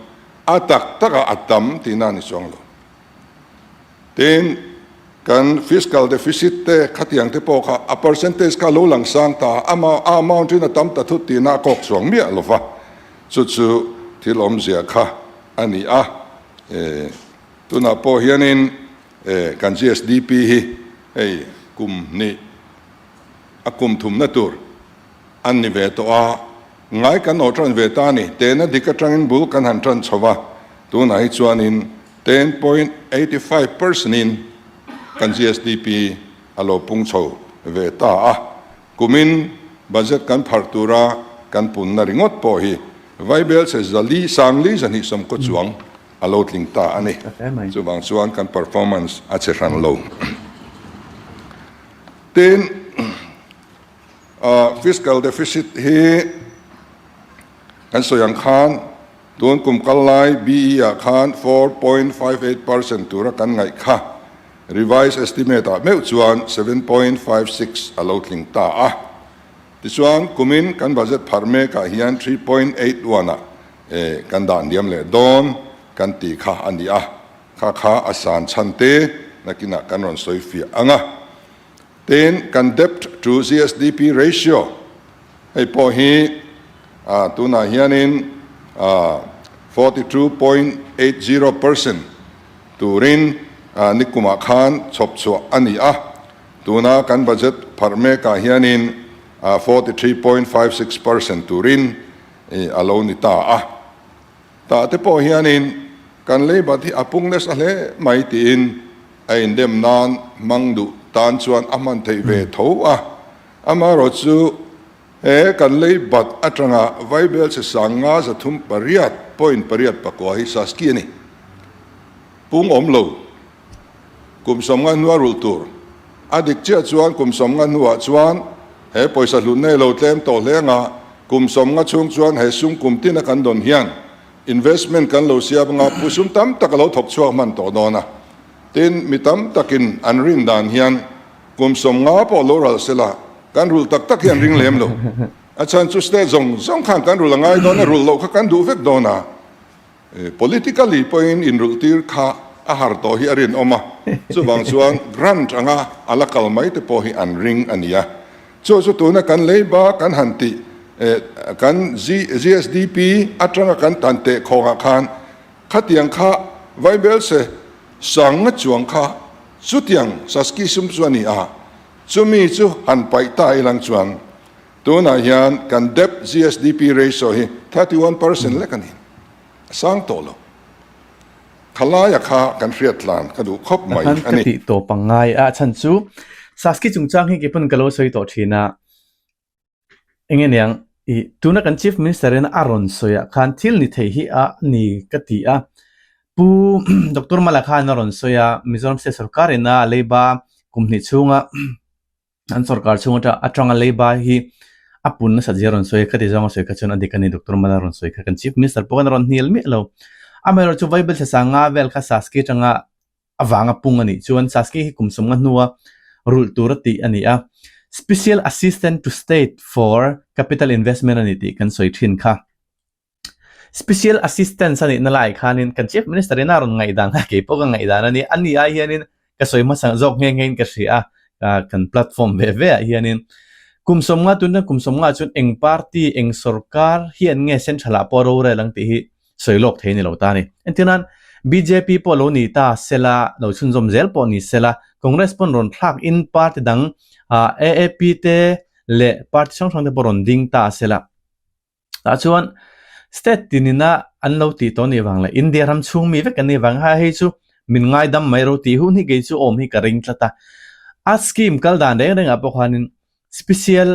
a tak takah a tam tihna a ni chuang lo. Tin, kan fiscal deficit te khatiang te pawh kha a percentage kha a lo lang sang ta a, a amount in a tam ta thut tihna a kawk chuang miah lo va, chu chu thil awmzia kha a ni a. Tunah pawh hianin kan GSDP hi hei kum hnih a kum thumna tur an ni ve tawh a, ngai kan awh tan ve ta a ni. Tehna dik atangin bul kan han tan chho va, tunah hi chuanin 10.85 percent in kan GSDP a lo pung chho ve ta a, kumin budget kan pharh tura kan punna ringawt pawh hi vaibelchhe zali sangli zahnih sawmkaw chuang a lo tling ta a ni. Chuvang chuan kan performance a che hran lo. Tin, fiscal deficit hi kan sawi ang khan Tun kum kal lai BE ah khan 4.58 percent tura kan ngaih kha revised estimate ah meuh chuan 7.56 a lo tling ta a. Tichuan kumin kan budget pharh mek ah hian 3.81 ah kan dah hniam leh dawn kan tih kha a ni a, kha kha a san chhan te nakinah kan rawn sawi fiah ang a. Tin, kan debt to GSDP ratio hei pawh hi tunah hianin 42.80 percent turin nikumah khan chhawp chhuah a ni a. Tuna kan budget pharh mekah hianin 43.56 percent turin a lo ni ta a. Tah te pawh hianin kan leibat hi a pung nasa hle mai tiin a indem nan hmang duh tan chuan a hman theih ve tho a. Amaherawh chu he kan leibat atanga Vaibelchhe sanga 308 point pariat pakua hi Saski a ni. Pung awm lo. Kum 50 hnua rulh tur. A dik chiah chuan kum 50 hnuah chuan he pawisa hlut nei lo tlem tawh hle anga kum 50 chhung chuan he sum kum tina kan dawn hian investment kan lo siam anga pu sum tam tak a lo thawk chhuak hman tawh dawn a. Tin, mi tam takin an rin dan hian kum 50 pawh lo ral sela kan rulh tak tak hi an ring lem lo. A chhan chu state zawng zawng khan kan rulh a ngai dawn a, rulh loh kha kan duh vek dawn a. Politically pawhin inrulhtir kha a har tawh hi a rinawm a, chuvang chuan grant anga a la kal mai te pawh hi an ring a nia. Chu chu tuna kan leiba kan han tih kan GSDP atanga kan tan teh khawngah khan khatiang kha Vaibelse sanga chuang kha chutiang Saski sum chu a ni a, chumi chu han paih ta ilang chuan Tunah hian kan debt GSDP ratio hi 31% lek a ni. A sang tawh lo. Khalaia kha kan hriat tlan ka duh khawp mai Takhan a ka ni. tih tawp ang ngai a chhan chu Saski chungchang hi keipawn ka lo sawi tawh thin a. Enge niang i tuna kan Chief Minister in a rawn sawi ah khan thil ni thei hi a ni ka ti a. Pu Doctor Mala khan a rawn sawi a Mizoram State Sorkar ina leiba kum hnih chhunga An sorkar chhung atang atanga leiba hi a pun nasat zia rawn sawi a, khati zawng a sawi kha chuan a dik a ni Doctor Mala rawn sawi kha kan Chief Minister pawh khan a rawn hnial miah lo. Amaherawhchu chu Vaibel thla sanga vel kha Saski atanga avanga pung a nih chuan Saski hi kum sawmnga hnua rulh tur a tih a ni a, Special Assistant to State for Capital Investment a ni tih kan sawi thin kha. Special Assistance a nihna laiah khanin kan Chief Minister in a rawn ngaihdan kha kei pawh ka ngaihdan a ni. A ni ai hianin ka sawi hmasa zawk nghe nghe in ka hria a, kan platform ve ve ah hianin kum 50 tuna kum 50 chuan eng party, eng sorkar hian nge central ah pawh rorel ang tih hi sawi lawk thei a ni lo ta a ni. Entirnan bjp pawh lo ni ta sela, lo chhunzawm zel pawh ni sela, Congress pawn rawn thlak in party dang AAP te leh party hrang hrang te pawh rawn ding ta sela. Tah chuan state tinina an lo tih tawh anih vang leh India ram chhung mi vek an nih vang ha hei chu min ngaidam mai ro tih hun hi kei chu awm hi ka ring tlat a. A scheme kal dan reng rengah pawh khanin special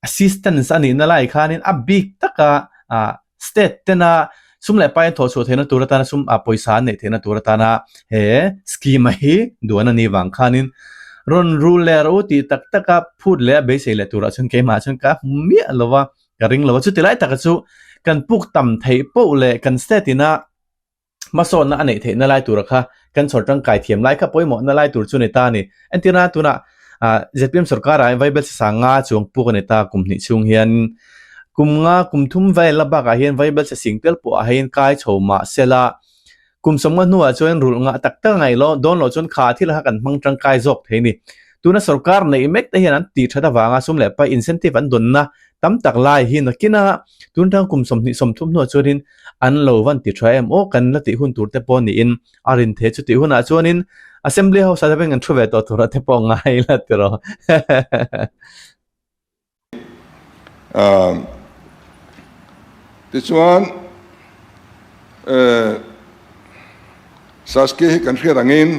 assistance a nihna lai khanin a bik taka ah state tena sum leh pai an thawh chhuah theihna tur atana sum ah pawisa an neih theihna tur atana he scheme a hi duan a nih vang khanin rawn rul leh rawh u tih tak taka phut leh a beisei leh turah chuan keimah chuan ka hmu miah lo va. Ka ring lo a, chuti lai taka chu kan puk tam theih poh leh kan state ina hmasawnna a neih theihna lai tura kha kan chhawr tangkai thiam lai kha pawimawhna lai tur chu a ni ta a ni. Entirna tunah zpm sorkarah hian Vaibel sasa nga chuang puk a ni ta kum hnih chhung hian kum nga kum thum vel la bakah hian Vaibel sasing tel pawh ah hian kai chho mah sela Kum 50 hnuah chuan rulh ngah tak tak a ngaih lo, dawn loh chuan kha thil kha kan hmang tangkai zawk thei a ni. Tuna sorkar neih mek te hian an tih that avanga sum leh pai incentive an dawnna tam tak lai hi nakina tun tang kum 20 30 hnuah chuanin an lo van ti tha em aw kan la tih hun tur te pawh niin a rin thei chutih hunah chuanin Assembly House ah te pawhin kan thu ve tawh turah te pawh ngai la tiraw. Tichuan, Saski hi kan hriat angin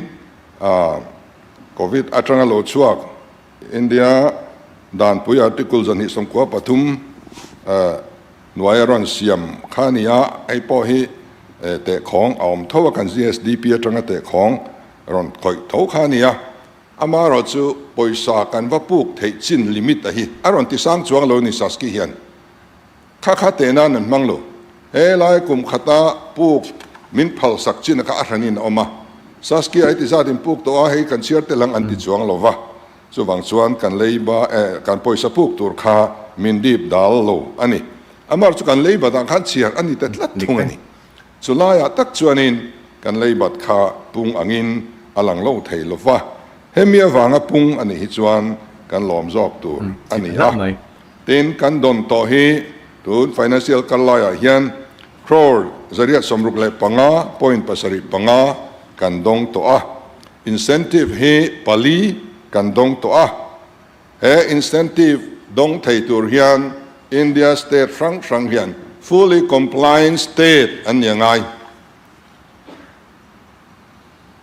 Covid atanga lo chhuak India danpui Article 293 hnuaia rawn siam kha a ni a, hei pawh hi tehkhawng a awm tho a, kan GSDP atanga tehkhawng rawn khawih tho kha a ni a. Amaherawh chu pawisa kan va puk theih chin limit a hi a rawn ti sang chuang lo ni Saski hian kha kha teh nan an hmang lo. He lai kum khata puk min phal sak chin a kha a hran in a awm a. Saski a heti zat in puk tawh a hei kan chhiar tel ang an ti chuang lo va. Chuvang chuan kan leiba eh kan pawisa puk tur kha min dip dal lo a ni. Amaherawh chu kan leiba dan khan chhiar a ni ta tlat thung a ni. Chu laiah tak chuanin kan leibat kha pung angin a lang lo thei lo va, hemi avanga pung a nih hi chuan kan lawm zawk tur a ni a. Tin, kan dawn tawh hi tun financial kal laiah hian crore 165 point 75 kan dawng tawh a, incentive hi pali. kan dawng tawh a. He incentive dawng thei tur hian India state hrang hrang hian fully compliant state an ni a ngai.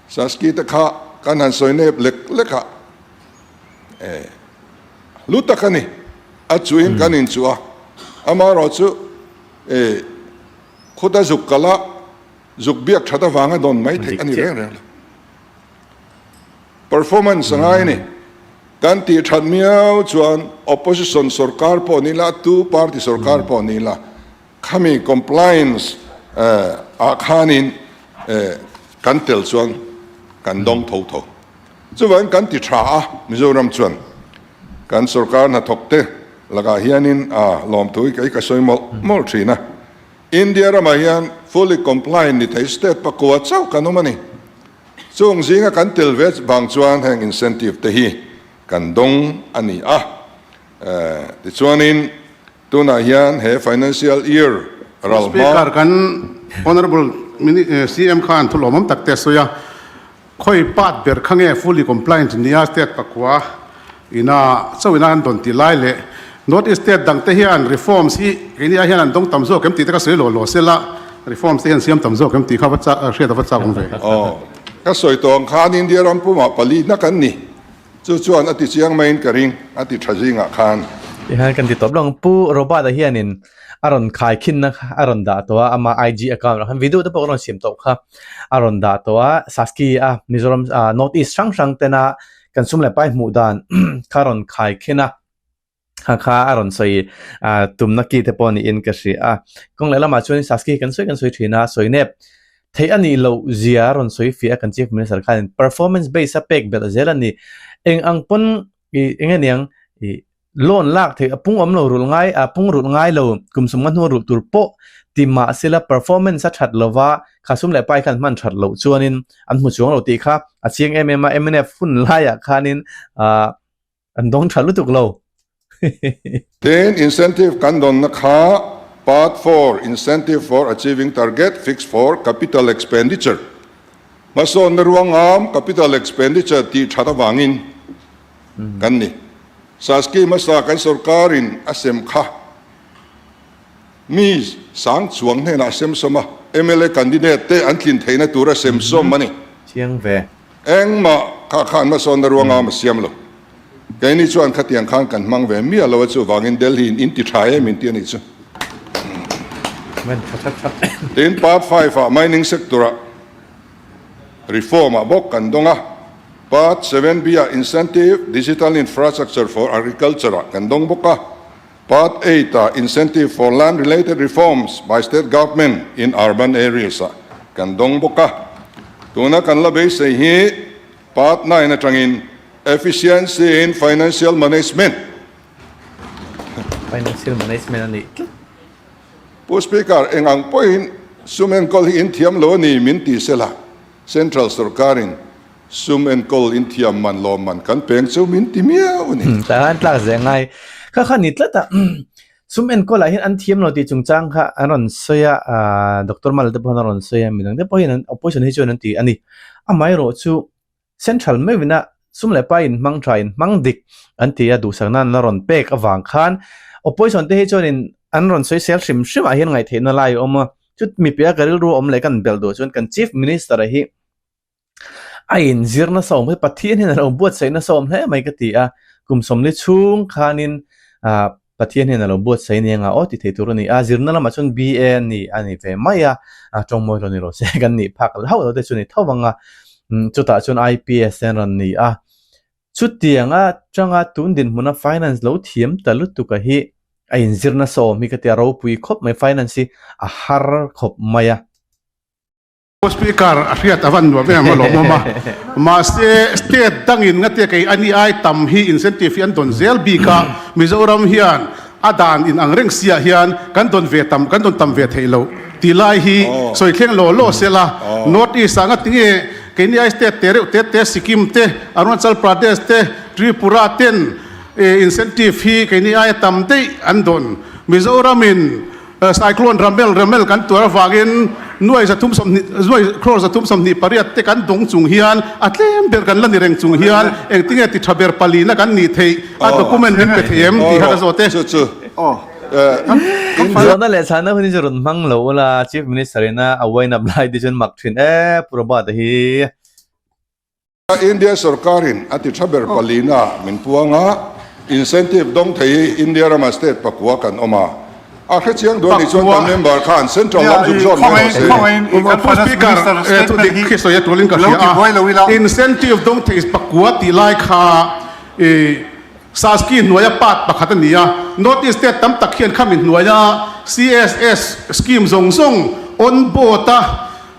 Saski te kha kan han sawi nep lek lek a, e hlu tak a ni. A chuhin kan inchuh a, amaherawhchu e khuta zuk kal a, zuk biak that avanga dawn mai theih a ni reng reng lo. Performance a ngai a ni. Kan tih that miau chuan opposition sorkar pawh ni la, tu party sorkar pawh ni la, khami compliance ah khanin kan tel chuan kan dawng tho tho. Chuvangin kan ti tha a, Mizoram chuan kan sorkar hnathawk te lakah hianin a lawmthu hi kei ka sawi mawlh mawlh thin a. India ramah hian fully compliant ni thei state pakua chauh kan awm a ni. Chung zinga kan tel ve vang chuan heng incentive te hi kan dawng a ni a. Tichuanin tunah hian he financial year ral hma. Speaker, kan Honourable CM khan thu lawmawm tak te a sawi a. Khawi part ber kha nge fully compliant nia state pakua ina chauh ina an dawn tih lai leh North East state dang te hian reforms hi keini ai hian an dawng tam zawk em tih te ka sawi lo lo sela reforms te hian siam tam zawk em tih kha va chak hriat a va chak awm ve. Aw, ka sawi tawh ang khan India ram pumah pali na kan ni. Chu chuan a ti chiang maiin ka ring, a ti tha zingah khan. Tihian kan ti tawp lo ang. Pu Robert-a hianin a rawn khai khinna kha a rawn dah tawh a, ama IG account ah khan video te pawh ka rawn siam tawh kha a rawn dah tawh a, Saski a Mizoram ah North East hrang hrang tena kan sum leh pai hmuh dan kha a rawn khai khin a, kha kha a rawn sawi ah tumna ki te pawh niin ka hria a. Kawng leh lamah chuan Saski hi kan sawi kan sawi thin a, sawi nep theih a nih loh zia a rawn sawi fiah a kan Chief Minister khanin performance base a pek belh zel a ni. Eng ang pawn ih eng nge niang ih loan lak theih a pung awm lo rulh ngai a pung rulh ngai lo kum sum nga hnu rulh tur pawh ti mah sela performance a that lova kha sum leh pai khan hman that loh chuanin an hmu chuang lo tih kha a chiang em em a mnf hun laiah khanin ah An dawng tha lutuk lo. Tin, incentive kan dawnna kha Part 4, Incentive for Achieving Target Fixed for Capital Expenditure, hmasawnna ruangam capital expenditure tih that avangin kan ni. Saski hmasa kan sorkarin a sem kha mi sang chuang hnenah a sem sawm a, mla candidate te an tlin theihna tura sem sawm a ni. Chiang ve. Engmah kha khan hmasawnna ruangam a siam lo. Keini chuan khatiang khan kan hmang ve miah lo a, chuvangin Delhi in inti tha em inti a nih chu. Tin, Part 5 ah Mining Sector ah Reform ah bawk kan dawng a, Part 7B ah Incentive Digital Infrastructure for Agriculture ah kan dawng bawk a, Part 8 ah Incentive for Land Related Reforms by State Government in Urban Areas ah kan dawng bawk a. Tuna kan la beisei hi Part 9 atangin Efficiency in Financial Management. Financial Management a nih tlat. Pu Speaker, eng ang pawhin sum enkawl hi in thiam lo a ni min ti sela, Central sorkarin Sum enkawl inthiam man lawm man kan peng chu min ti miau a ni. Tah khan tlak zel ngai. Kha kha ni tlat a, sum enkawl ah hian an thiam lo tih chungchang kha an rawn sawi a, Doctor Mala te pawhin a rawn sawi a, midang te pawhin an opposition hi chuan an ti a ni. Amaherawh chu Central meuhin a sum leh pai in hmang tha in hmang dik an ti a, duhsakna an la rawn pek avang khan opposition te hi chuanin an rawn sawi sel hrim hrim ah hian ngaihtheihna lai a awm a, chut mipia ka rilru a awm leh kan belh duh chuan kan Chief Minister a hi A inzir nasa awm hle, Pathian hian a lo buatsaih nasa awm hle mai ka ti a, kum sawmli chhung khanin ah Pathian hian a lo buatsaih nia nga aw ti thei tur a ni a, zirna lamah chuan BA a ni a ni ve mai a, a tawngmawi lo ni rawh se kan nih phak hauh lo te chu a ni tho vang a, chutah chuan IPS te an rawn ni a, chutiang atanga tun dinhmuna finance lo thiam ta lutuk a hi a inzir nasa awm hi ka ti a, ropui khawp mai finance hi a har khawp mai a. Speaker a hriat a van nuam em a lawmawm a, mahse state dangin ngatia kei a ni ai tam hi incentive hi an dawn zel bik a, Mizoram hian a dan in ang reng siah hian kan dawn ve tam kan dawn tam ve theih loh tih lai hi sawi thleng law law sela, North East ah ngati nge keini ai state te reuh te te Sikkim te, Arunachal Pradesh te, Tripura ten incentive hi keini aia tam daih an dawn, Mizoram in. Cyclone Ramel Ramel kan tuar avangin nuai 320 nuai crore 328 te kan dawng chung hian a tlem ber kan la ni reng chung hian engtinge ti tha ber palina kan nih theih a document min pe thei em tih kha ka zawt e. Chu chu Zawhna leh chhanna hun hi chu rawn hmang lo ula Chief Minister ina a wind up lai te chuan mak thin e Pu Robert-a hi. India sorkarin a ti tha ber palina min puang a, incentive dawng thei hi India rama state pakua kan awm a, a hre chiang duh a nih chuan kan member khan central lam zuk zawt mai rawh se. Pu Speaker, thu dik khi sawi a tulin ka hria a, incentive dawng thei pakua tih lai kha Saski hnuaia part pakhat a ni a, North East state tam tak hian khami hnuaia CSS scheme zawng zawng on board a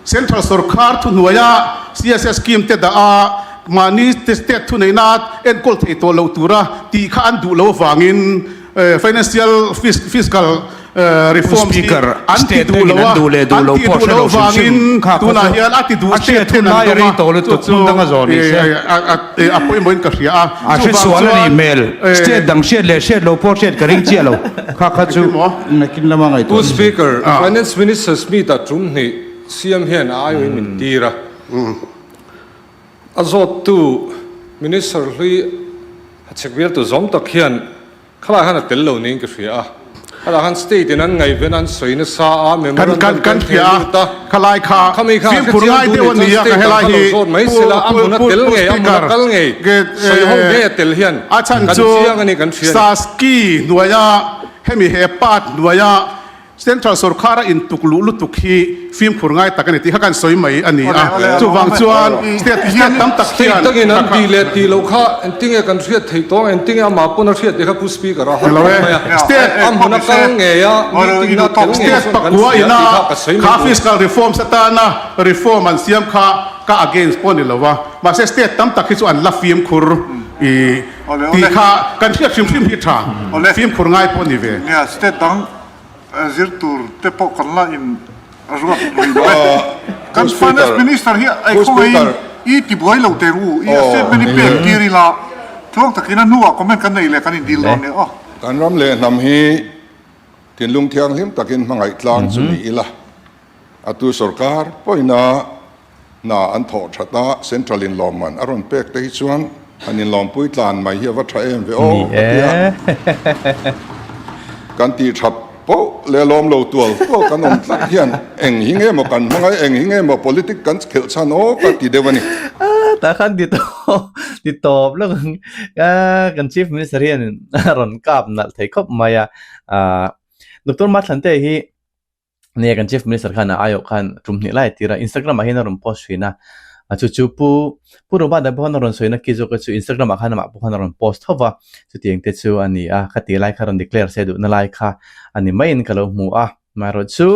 Central sorkar thuhnuaia CSS scheme te dah a, mahni state thuneihna enkawl thei tawh loh tura tih kha an duh loh avangin financial fiscal reforms hi an ti duh lo a, an tih duh loh avangin tunah hian a ti duh state ten an dawng a, chu chu a pawimawhin ka hria a. A hresual a nih hmel. State dang hriat leh hriat lo pawh hriat ka ring chiah lo. Kha kha chu nakin lama ngaihtuah Pu Speaker, Finance Minister's meet ah tum hnih CM hian a aiawhin min tir a. A zawttu Minister hlui hachhek bialtu zawm tak hian Khalai khan a tel lo niin ka hria a, khalai khan state in an ngaihven a, an sawi nasa a, memorandum te an theh lut a, khami kha a hrechiang duh nih chuan state dang kha lo zawt mai sela, a hmun a tel ngei, a hmun a kal ngei, sawi ho ngei a tel hian kan chiang a ni kan hria a ni. Saski hnuaia hemi he part hnuaia Central sorkar a intuk luh lutuk hi fimkhur ngai tak a ni tih kha kan sawi mai a ni a, chuvang chuan state state tam tak hian State dangin an tih leh tih loh kha engtinge kan hriat theih tawh ang, engtinge amah pawn a hriat tih kha Pu Speaker a har khawp mai a, a hmun a kal ngei a, meeting na tel ngei State chuan kan pakua hria ina tih kha ka sawi mai kha duh. fiscal reforms atana reform an siam kha ka against pawh a ni lo a, mahse state tam tak hi chu an la fimkhur i tih kha kan hriat hrim hrim hi tha, fimkhur ngai pawh a ni ve. State dang Zir tur te pawh kan la in ruat lui lo e. Kan Finance Minister hi ei khawngaihin i ti buai lo teh u, i a statement hi pek tir ila tluang takin a hnuah comment kan nei leh kan in dil dawn nia aw. Kan ram leh hnam hi thinlung thianghlim takin hmangaih tlang chu ni ila, a tu sorkar pawhin a Hna an thawh that a, Central in lawmman a rawn pek te hi chuan han inlawmpui tlan mai hi a va tha em ve aw ka ti a. Kan tih that poh leh lawm lo tual tual kan awm tlat hian eng hi nge maw kan hmang a, eng hi nge maw politic kan khelh chhan aw ka ti deuh a ni. Tah khan ti tawp ti tawp lawk ang kan Chief Minister hian a rawn kap nalh thei khawp mai a, Doctor Mathlante hi Nia kan Chief Minister khan a aiawh khan tum hnih lai a tir a, Instagram ah hian a rawn post thin a, a chu chu Pu Pu Robert a pawh khan a rawn sawi na ki zawk a chu Instagram ah khan amah pawh khan a rawn post tho va, chutiang te chu a ni a, kha ti lai kha rawn declare se duhna lai kha a ni maiin ka lo hmu a, amaherawh chu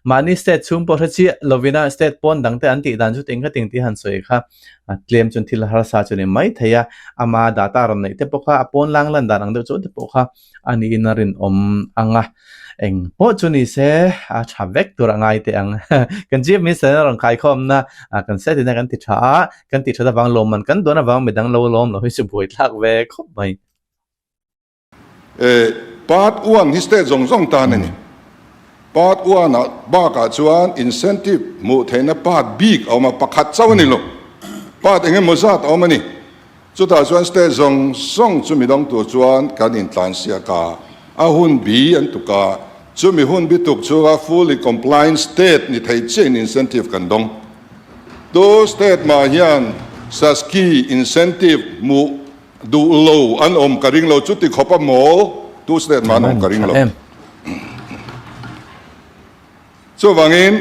mahni state chhung pawh hre chiah lovin a state pawn dang te an tih dan chu ting kha ting tih han sawi kha a tlem chuan thil harsa chu a ni mai thei a, ama data rawn neih te pawh kha a pawn lang lan dan ang deuh chu te pawh kha a niin a rinawm ang a, eng pawh chu ni se a tha vek tur a ngai teh ang. Kan Chief Minister a rawn khaikhawmna kan set in a kan ti tha a, kan tih that avang lawmman kan dawn avang midang lo lawm lo hi chu buaithlak ve khawp mai. Part one hi state zawng zawng tan a ni. Part one ah bakah chuan incentive hmuh theihna part bik a awm a, pakhat chauh a ni lo. Part eng emaw zat a awm a ni. Chutah chuan state zawng zawng chu midang tur chuan kan intlansiak a, a hun bi an tuk a, chumi hun bi tuk chhunga fully compliant state ni thei chiahin incentive kan dawng. Tu state mah hian SASCI incentive hmuh duh lo an awm ka ring lo, chuti khawp a mawl tu state mah an awm ka ring lo. Chuvangin,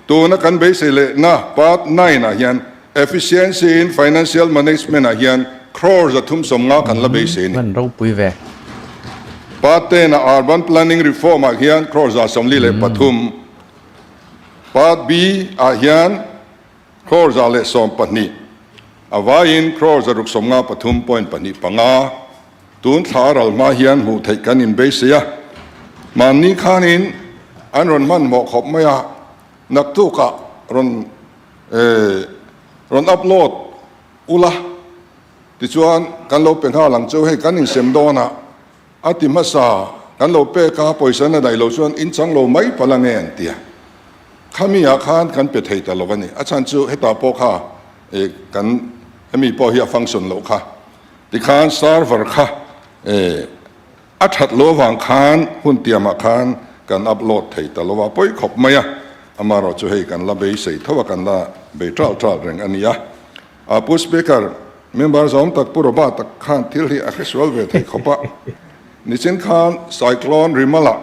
tuna kan beisei lehna Part nine ah hian Efficiency in Financial Management ah hian crore 350 kan la beisei a ni. Hman ropui ve. Part ten ah Urban Planning Reform ah hian crore 143. Part B ah hian crore 112. A vaiin crore 653 point pahnih panga. Tun thla ral hma hian hmuh theih kan inbeisei a, mahni khanin an rawn hmanhmawh khawp mai a, naktukah rawn rawn upload ula tichuan kan lo pe nghal ang chu, hei kan insem dawn a, a ti hmasa. Kan lo pek a, pawisa na daih lo chuan in chang lo mai palh ange an ti a. Khami ah khan kan pe thei ta lo a ni. A chhan chu hetah pawh kha eh kan hemi pawh hi a function loh kha. Tikhan server kha eh a that lo avang khan hun tiamah khan kan upload thei ta lo a, pawi khawp mai a. Amaherawhchu chu hei kan la beisei tho a, kan la bei ṭal ṭal reng a ni a. A Pu Speaker, member zawm tak Pu Robert a khan thil hi a hre sual ve thei khawp a. Nichin khan Cyclone Rimala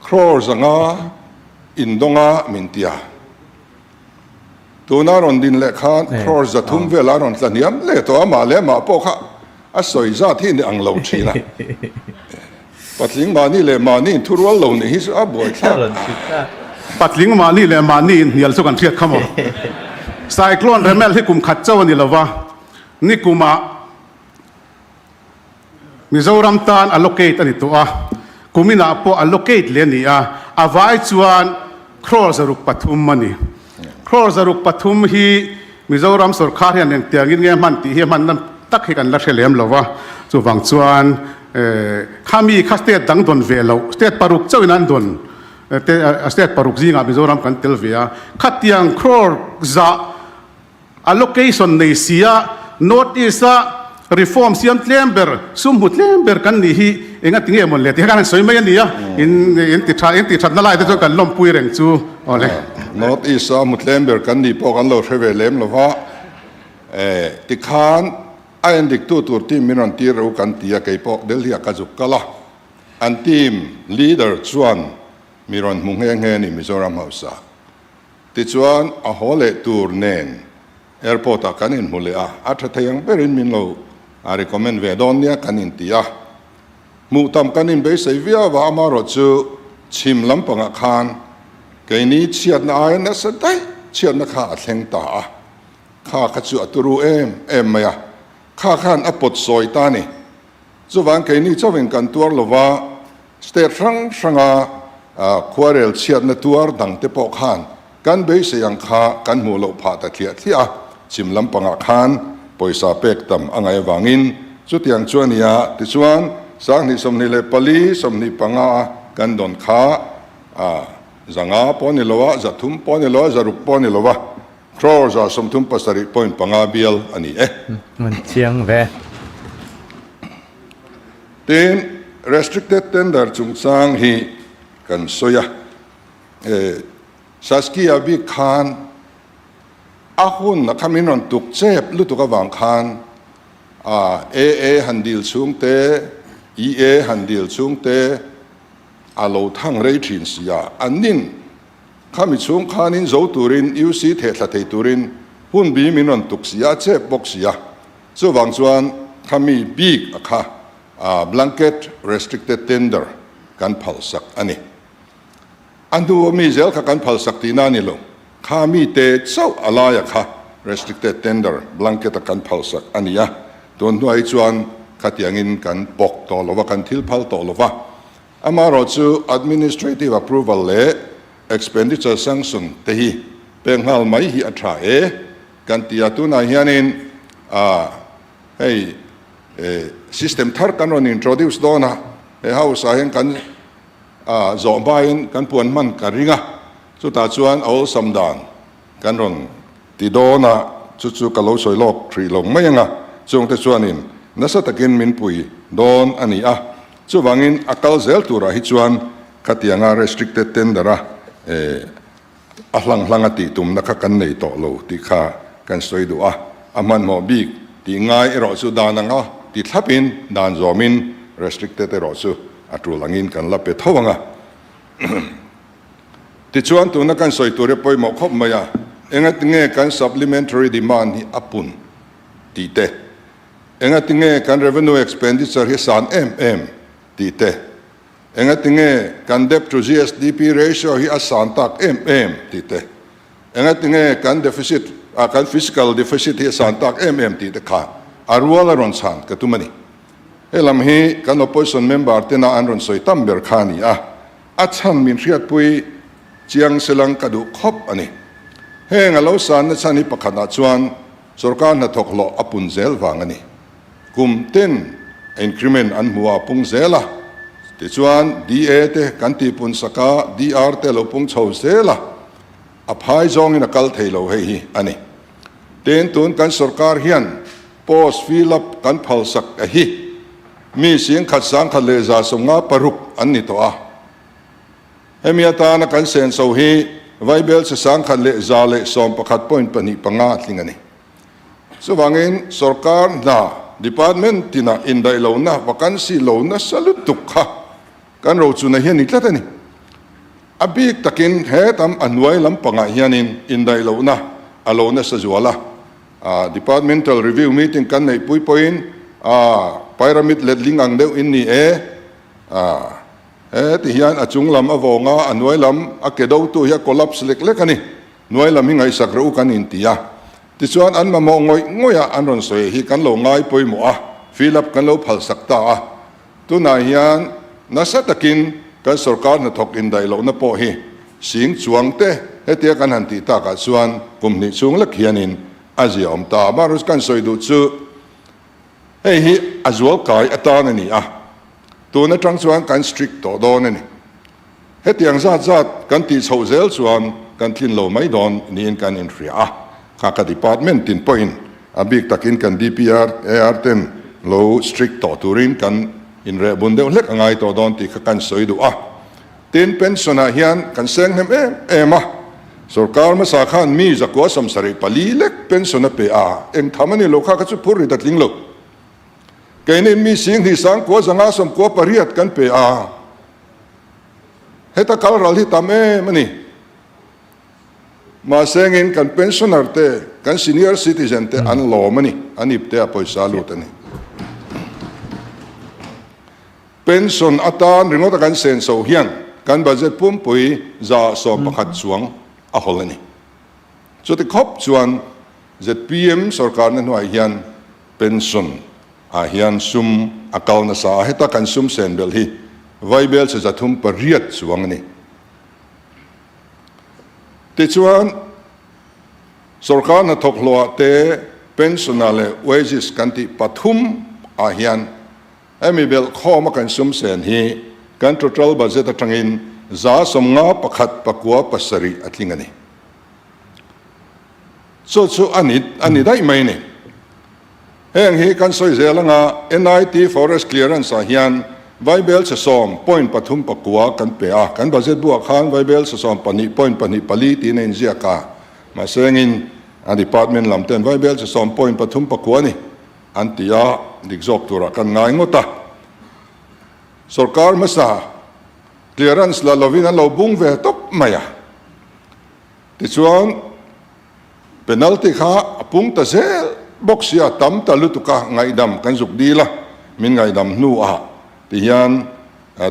crore zanga indawnga min ti a. Tuna rawn din leh khan crore 300 vela rawn tla hniam leh tawh a, mah leh mah pawh kha a sawi zat hi ni ang lo thin a. Patling mahni leh mahni in thurual lo nih hi chu a buaithlak. Patling mahni leh mahni in hnial chu kan hriat kha maw? Cyclone Remel hi kum khat chauh a ni lova, nikumah Mizoram tan allocate a ni tawh a, kuminah pawh allocate leh a ni a, a vai chuan crore 303 a ni. Crore 303 hi Mizoram sorkar hian engtiangin nge hman tih hi a hmanna tak hi kan la hre lem lo va, chuvang chuan khami kha state dang dawn ve loh, state paruk chauhin an dawn te, state paruk zingah Mizoram kan tel ve a, khatiang crore zah Allocation nei sia North East a reform siam tlem ber, sum hmu tlem ber kan nih hi enga ti nge mawn le tih kha kan han sawi mai a ni a, in in ti tha in ti thatna lai te chuan kan lawmpui reng chu aw le. North East a hmu tlem ber kan nih pawh kan lo hre ve lem lo va, tikhan a endiktu tur team min rawn tir reuh kan ti a, kei pawh Delhi ah ka zuk kal a, an team leader chuan mi rawn hmu nghe nghe a ni Mizoram House ah. Tichuan, a haw leh tur nen airport ah kan inhmu leh a, a tha thei ang berin min lo recommend ve dawn nia kan inti a. Hmuh tam kan inbeisei viau a, amaherawh chu chhim lampangah khan keini chhiatna aia nasa daih chhiatna kha a thleng ta a, kha kha chu a turu em em mai a, kha khan a pawt sawi ta a ni. Chuvang keini chauhin kan tuar lova, state hrang hranga khuarel chhiatna tuar dangte pawh khan kan beisei ang kha kan hmuh loh phah ta thliah thliah a, chhim lampangah khan pawisa pek tam a ngaih avangin chutiang chu a ni a, tichuan 2024, 25 a kan dawn kha 500 pawh a ni lo a, 300 pawh a ni lo a, 600 pawh a ni lo a. Crore 137.5 bial a ni e. Hmun chiang ve. Tin, restricted tender chungchang hi kan sawi a, Saskia bik khan a hun a kha min rawn tuk chep lutuk avang khan AA han dil chhung te, EA han dil chhung te a lo thang rei thin si a, an nin Khami chhung khanin zo turin UC thehthla thei turin hun bi min rawn tuk si a, chep bawk si a. Chuvang chuan khami bik a kha blanket restricted tender kan phalsak a ni. A hnu a mi zel kha kan phalsak tihna a ni lo. Kha mi te chauh a laia kha restricted tender blanket a kan phalsak a ni a. Tun hnuah hi chuan khatiangin kan pawk tawh lo va, kan thil phal tawh lo va. Amaherawh chu administrative approval leh expenditure sanction te hi pek nghal mai hi a tha e kan ti a, tunah hianin hei system thar kan rawn introduce dawn a, he house ah hian kan zawh hmain kan puan hman ka ring a, chutah chuan a awlsam dan Kan rawn ti dawn a, chu chu ka lo sawi lawk hrih lo mai ang a, chungte chuanin nasa takin min pui dawn a ni a, chuvangin a kal zel turah hi chuan khatianga restricted tender a a hlang hlang a tih tumna kha kan nei tawh lo tih kha kan sawi duh a, a hmanhmawh bik tih ngai erawh chu dan anga ti thlapin dan zawmin restricted erawh chu a tul angin kan la pe tho ang a. Tichuan tuna kan sawi tur hi pawimawh khawp mai a, engatinge kan supplementary demand hi a pun tih te, engatinge kan revenue expenditure hi san em em tih te, engatinge kan debt to GSDP ratio hi a san tak em em tih te, engatinge kan deficit ah kan fiscal deficit hi a san tak em em tih te kha a rual a rawn chhan ka tum a ni. He lam hi kan opposition member tena an rawn sawi tam ber kha a ni a. A chhan min hriatpui chiang selang ka duh khawp a ni. Heng a lo sanna chhan hi pakhatah chuan sorkar hnathawk hlawh a pun zel vang a ni. Kum ten. Increment an hmu a pung zel a, tichuan DA te kan tihpun sak a, DR te lo pung chho zel a, a phai zawngin a kal thei lo hei hi a ni. Tin, tun kan sorkar hian post fill up kan phal sak a hi mi singkhat sangkhat leh 156 an ni tawh a. Hemi atana kan senso hi Vaibelchhe 1111.25 a tling a ni. Chuvangin sorkar hna department tinah indaih lohna vacancy lo nasa lutuk kha kan rochuna hi a ni tlat a ni. A bik takin he tam a hnuai lampangah hianin indaih lohna a lo nasa zual a. Departmental review meeting kan neihpui pawhin pyramid letling ang deuh in ni e. Heti hian a chung lam a vawng a, a hnuai lam a ke dotu hi a collapse lek lek a ni. Hnuai lam hi ngaihsak rawh u kan inti a. Tichuan an mamawh ngawih ngawih a an rawn sawi hi kan lo ngai pawimawh a, fill up kan lo phalsak ta a. Tunah hian nasa takin kan sorkar hnathawk indaih lohna pawh hi sing chuang te hetia kan han tih takah chuan kum hnih chhung lek hianin a zia awm ta. Amaherawhchu kan sawi duh chu hei hi a zualkai atan a ni a. Tun atang chuan kan strict tawh dawn a ni. Hetiang zat zat kan tih chhoh zel chuan kan tlin lo mai dawn niin kan inhria a, kha ka department tin pawhin a bik takin kan DPR, AR ten lo strict tawh turin kan inreh bun deuh hlek a ngai tawh dawn tih kha kan sawi duh a. Tin, pension ah hian kan seng hnem em em a, sorkar hmasa khan mi zakua 74 lek pension a pe a, eng tham a ni lo kha kha chu phur rit a tling lo. Keini mi 10,000 98 kan pe a, heta kal ral hi tam em a ni. Mahsengin kan pensioner te, kan senior citizen te an lawm a ni, an ip te a pawisa lut a ni. Pension atan ringawt a kan senso hian kan budget pumpui 11% chuang a hawl a ni. Chuti khawp chuan zpm sorkarna hnuaiah hian Pension ah hian sum a kal nasa a, heta kan sum sen belh hi vaibelchhe 308 chuang a ni. Tichuan, sorkar hnathawk hlawhah te pension ah leh wages kan tih pathum ah hian hemi belh khawm a kan sum sen hi kan total budget atangin 51 9 7 a tling a ni. Chu chu a ni a ni daih mai ni. Heng hi kan sawi zel anga NIT Forest Clearance ah hian Vaibel chhe sawm point pathum pakua kan pe a, kan budget buah khan Vaibel chhe sawm pahnih point pahnih pali tiin a inziak a, mahse engin a department lam ten Vaibel chhe sawm point pathum pakua ni an ti a, dik zawk turah kan ngai ngawt a. Sorkar hmasa clearance la lovin an lo bung ve tawp mai a. Tichuan, penalty kha a pung ta zel bawk sia, tam ta lutuk a, ngaihdam kan zuk dil a, min ngaihdam hnuah tihian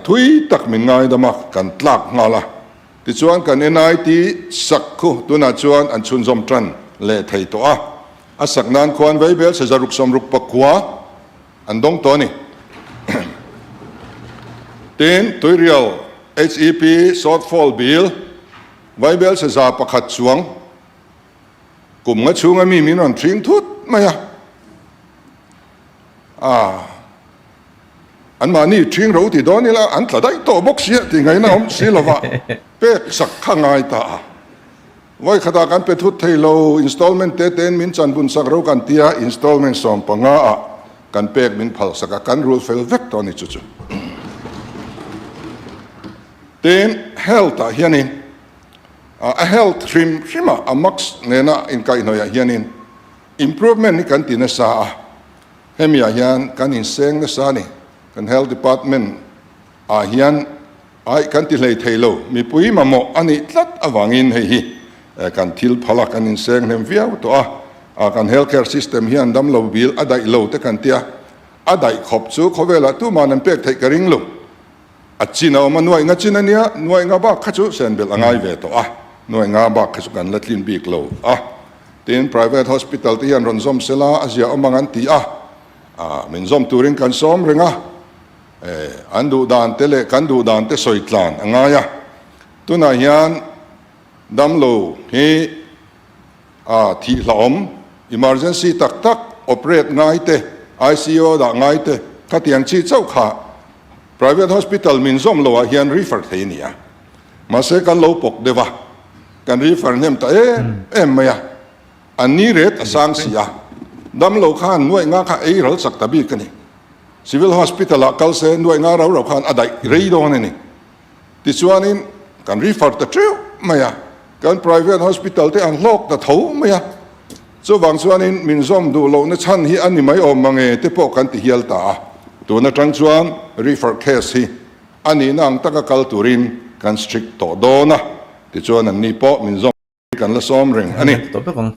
thui tak min ngaidam a, kan tlak nghal a. Tichuan kan NIT sak khu tunah chuan an chhunzawm tan leh thei tawh a, a sak nan khuan Vaibel 669 an dawng tawh a ni. Tin, Tuirial HEP shortfall bill Vaibel 100 chuang kum nga chhunga mi min rawn thing thut mai a, ah anmahni thing ro ti dawn ila an tla daih tawh bawk sia tih ngaihna awm si lova pek sak kha ngai ta a. Vawi khatah kan pe thut thei lo, installment te tein min chan bun sak ro kan tia, installment 15 ah kan pek min phal sak a, kan rul fel vek tawh a ni chu chu. Tin, health ah hianin, a health hrim hrimah a max nena inkaihhnawih ah hianin improvement hi kan ti nasa a, hemi ah hian kan inseng nasa a ni. Kan health department ah hian ai kan ti hlei thei lo, mipui mamawh a nih tlat avangin hei hi kan thil phal a, kan inseng hnem viau tawh a, kan health care system hian damlo bil a daih lo te kan tia, a daih khawp chu khawvelah tuman an pek theih ka ring lo. A chin a awm a, nuaih nga chin a nia, nuaih nga bak kha chu sen belh a ngai ve tawh a, nuaih nga bak kha chu kan la tlin bik lo a. Tin, private hospital te hian rawn zawm sela a zia awm ang an ti a, ah min zawm turin kan sawm reng a, eh an duh dan te leh kan duh dan te sawi tlan a ngai a. Tunah hian damlo hi ah thih hlauhawm, emergency tak tak operate ngai te, ICU dah ngai te. Khatiang chi chauh kha private hospital min zawm loh ah hian refer thei a ni a. Mahse kan lo pawk deuh a, kan refer hnem ta em em mai a. An ni ret a sang si a, dam lo khan nuaih nga kha ei ral chak ta bik a ni. Civil Hospital ah kal se nuaih nga rau rau khan a daih rei dawn a ni. Tichuanin kan refer ta teuh mai a, kan private hospital te an hlawk ta tho mai a. Chuvang chuanin min zawm duh lohna chhan hi a ni mai awm mange te pawh kan ti hial ta a. Tun atang chuan refer case hi a nihna ang taka kal turin kan strict tawh dawn a, tichuan anni pawh min zawm. Kan la sawm reng a ni. Tawp vek ang.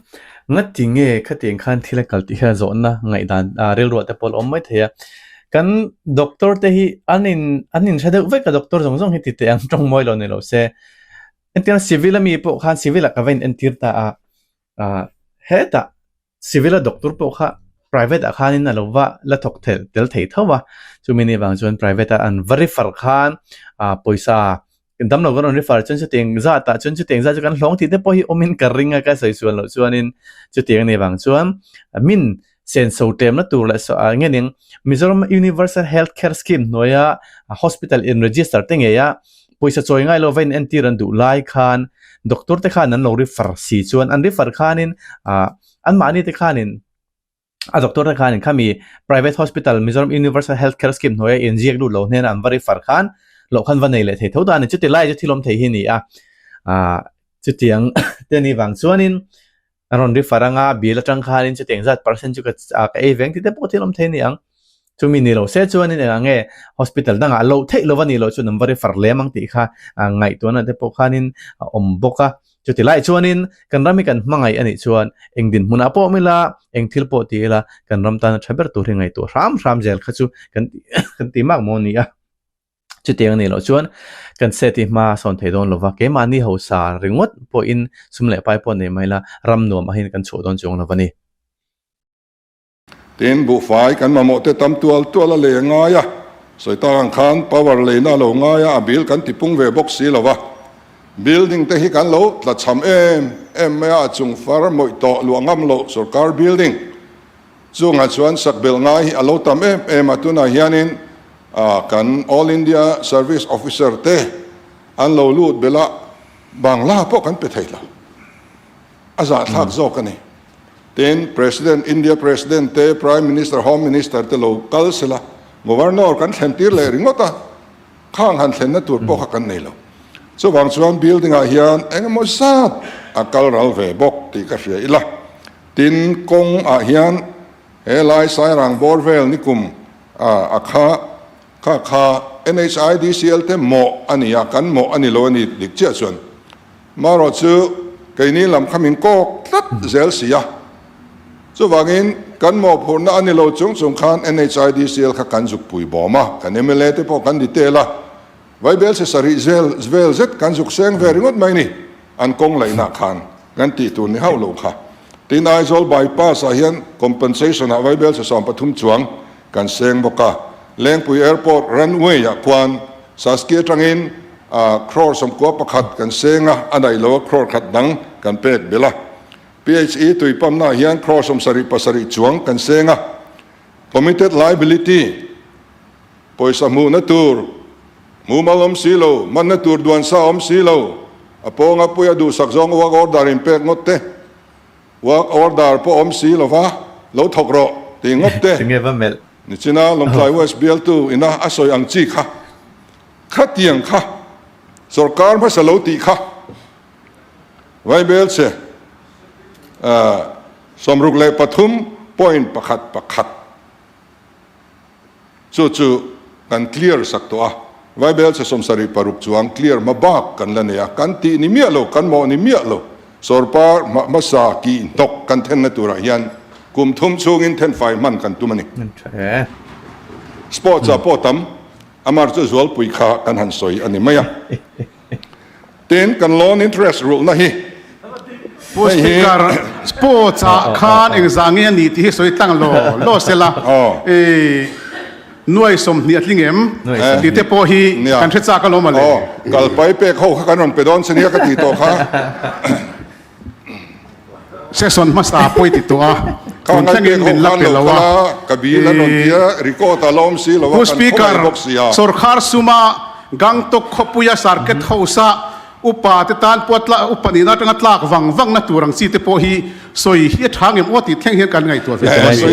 Ngati nge khatiang khan thil a kal tih hian zawhna ngaihdan rilruah te pawh a awm mai thei a. Kan doctor te hi an in an in hre deuh vek a doctor zawng zawng hi ti teh ang tawng mawi lo ni lo se. Engtiang civil ami pawh khan civil ah ka va in entir ta a ah hetah Civil a doctor pawh kha private ah khanin a lo va la thawk tel tel thei tho a, chumi ni vang chuan private a an va refer khan ah pawisa damlo kan rawn refer chuan chutiang zat ah chuan chutiang zat chu kan hlawng tih te pawh hi awmin ka ring a ka sawi sual loh chuanin chutiang a nih vang chuan min senso tlemna tur leh ah nge ning Mizoram Universal Health Care Scheme hnuaia hospital in register te ngei a pawisa chawi ngai lo va in entir an duh lai khan doctor te khan an lo refer si chuan an refer khanin ah anmahni te khanin a doctor te khanin khami private hospital Mizoram Universal Health Care Scheme hnuaia inziak lut lo hnena an va refer khan loh khan va nei leh thei tho ta a ni chuti lai chu thil awm thei hi a ni a ah chutiang te ni vang chuanin A rawn refer anga bill atang khanin chutiang zat percent chu ka ka ei veng tih te pawh thil awm thei a ni ang. Chumi ni lo se chuanin engah nge hospital dangah loh theih lo a nih loh chuan an va refer lem ang tih kha ngaihtuahna te pawh khanin a awm bawk a. Chuti lai chuanin kan ram hi kan hmangaih a nih chuan eng dinhmunah pawh awm ila, eng thil pawh ti ila kan ram tana tha ber tur hi ngaihtuah hram hram zel kha chu kan kan ti mak maw a ni a. Chutiang a nih loh chuan kan set hi hma a sawn thei dawn lova, keimahni hausa ringawt pawhin sum leh pai pawh nei mai la, ram nuam ahin kan chhuah dawn chuang lo a ni. Tin, buhfai kan mamawh te tam tual tual a lei a ngai a, sawi tak ang khan power leina a lo ngai a, a bill kan ti pung ve bawk si lo va. Building te hi kan lo tla cham em em mai a, a chung far mawih tawh luah ngam loh sorkar building Chungah chuan sakbelh ngai hi a lo tam em em a, tunah hianin kan All India Service Officer te an lo lut belh a, Bangla pawh kan pe thei lo, a zahthlak zawk a ni. Tin, President, India President te, Prime Minister, Home Minister te lo kal sela, Governor kan thlen tir leh ringawt a, khang han thlenna tur pawh kha kan nei lo. Chuvang chuan building ah hian engemaw zat a kal ral ve bawk tih ka hria ila. Tin, kawng ah hian he lai Sairang bawr vel nikum a kha kha kha NHIDCL te mawh a ni a, kan mawh a ni lo a ni dik chiah chuan. Marawh chu keini lam kha min kawk tlat zel si a, chuvangin kan mawhphurhna a ni lo chung chung khan NHIDCL kha kan zuk pui bawm a, kan mla te pawh kan detail a, Vaibel se sarih zel vel zet kan zuk seng ve ringawt mai ni, an kawng laihna khan kan tih tur ni hauh lo kha. Tin, Aizawl bypass ah hian compensation ah Vaibel se 13 chuang kan seng bawk a, Lengpui Airport runway ah khuan Saski atangin crore 91 kan seng a, a daih lo a crore khat dang kan pek belh a. PHE tui pump na ah hian crore 77 chuang kan seng a. Committed liability. Pawisa hmuhna tur mumal awm si lo, manna tur duan sa awm si lo, a pawnga puia duhsak zawng work order in pek ngawt te, work order pawh awm si lova lo thawk rawh tih ngawt te, Tinge va melh. Nichina Lawngtlai West bialtu ina a sawi ang chi kha, khatiang kha sorkar hmasa lo tih kha Vaibel che 63.1 pakhat. Chu chu kan clear sak tawh a, Vaibel chhe 76 chuang clear hma bak kan la nei a, kan tih ni miah lo, kan mawh ni miah lo, sawrpar hma hmasa kih hnawk kan thenna turah hian kum thum chhungin thenfai hman kan tum a ni. Sports ah pawh tam, amar chu zualpui kha kan han sawi a ni mai a. Tin, kan loan interest rulhna hi Pu Speaker, sports ah khan engzah nge a nih tih hi sawi tlang law law se la, i nuai 20 a tling em tih te pawh hi kan hre chak alawm ale. Kal pai pek ho kha kan rawn pe dawn che nia ka tih tawh kha. Session hmasa pawi ti tawh a. Tun thlengin min la pe lo a. Pu Speaker, sawrkhar suma Gangtok khawpuia Circuit House-a upa te tan pawh tla upa nihna atanga tlak vang vang na tur ang chi te pawh hi sawi hi a tha ngem aw tih thleng hian kan ngaihtuah ve tawh a ni. Chu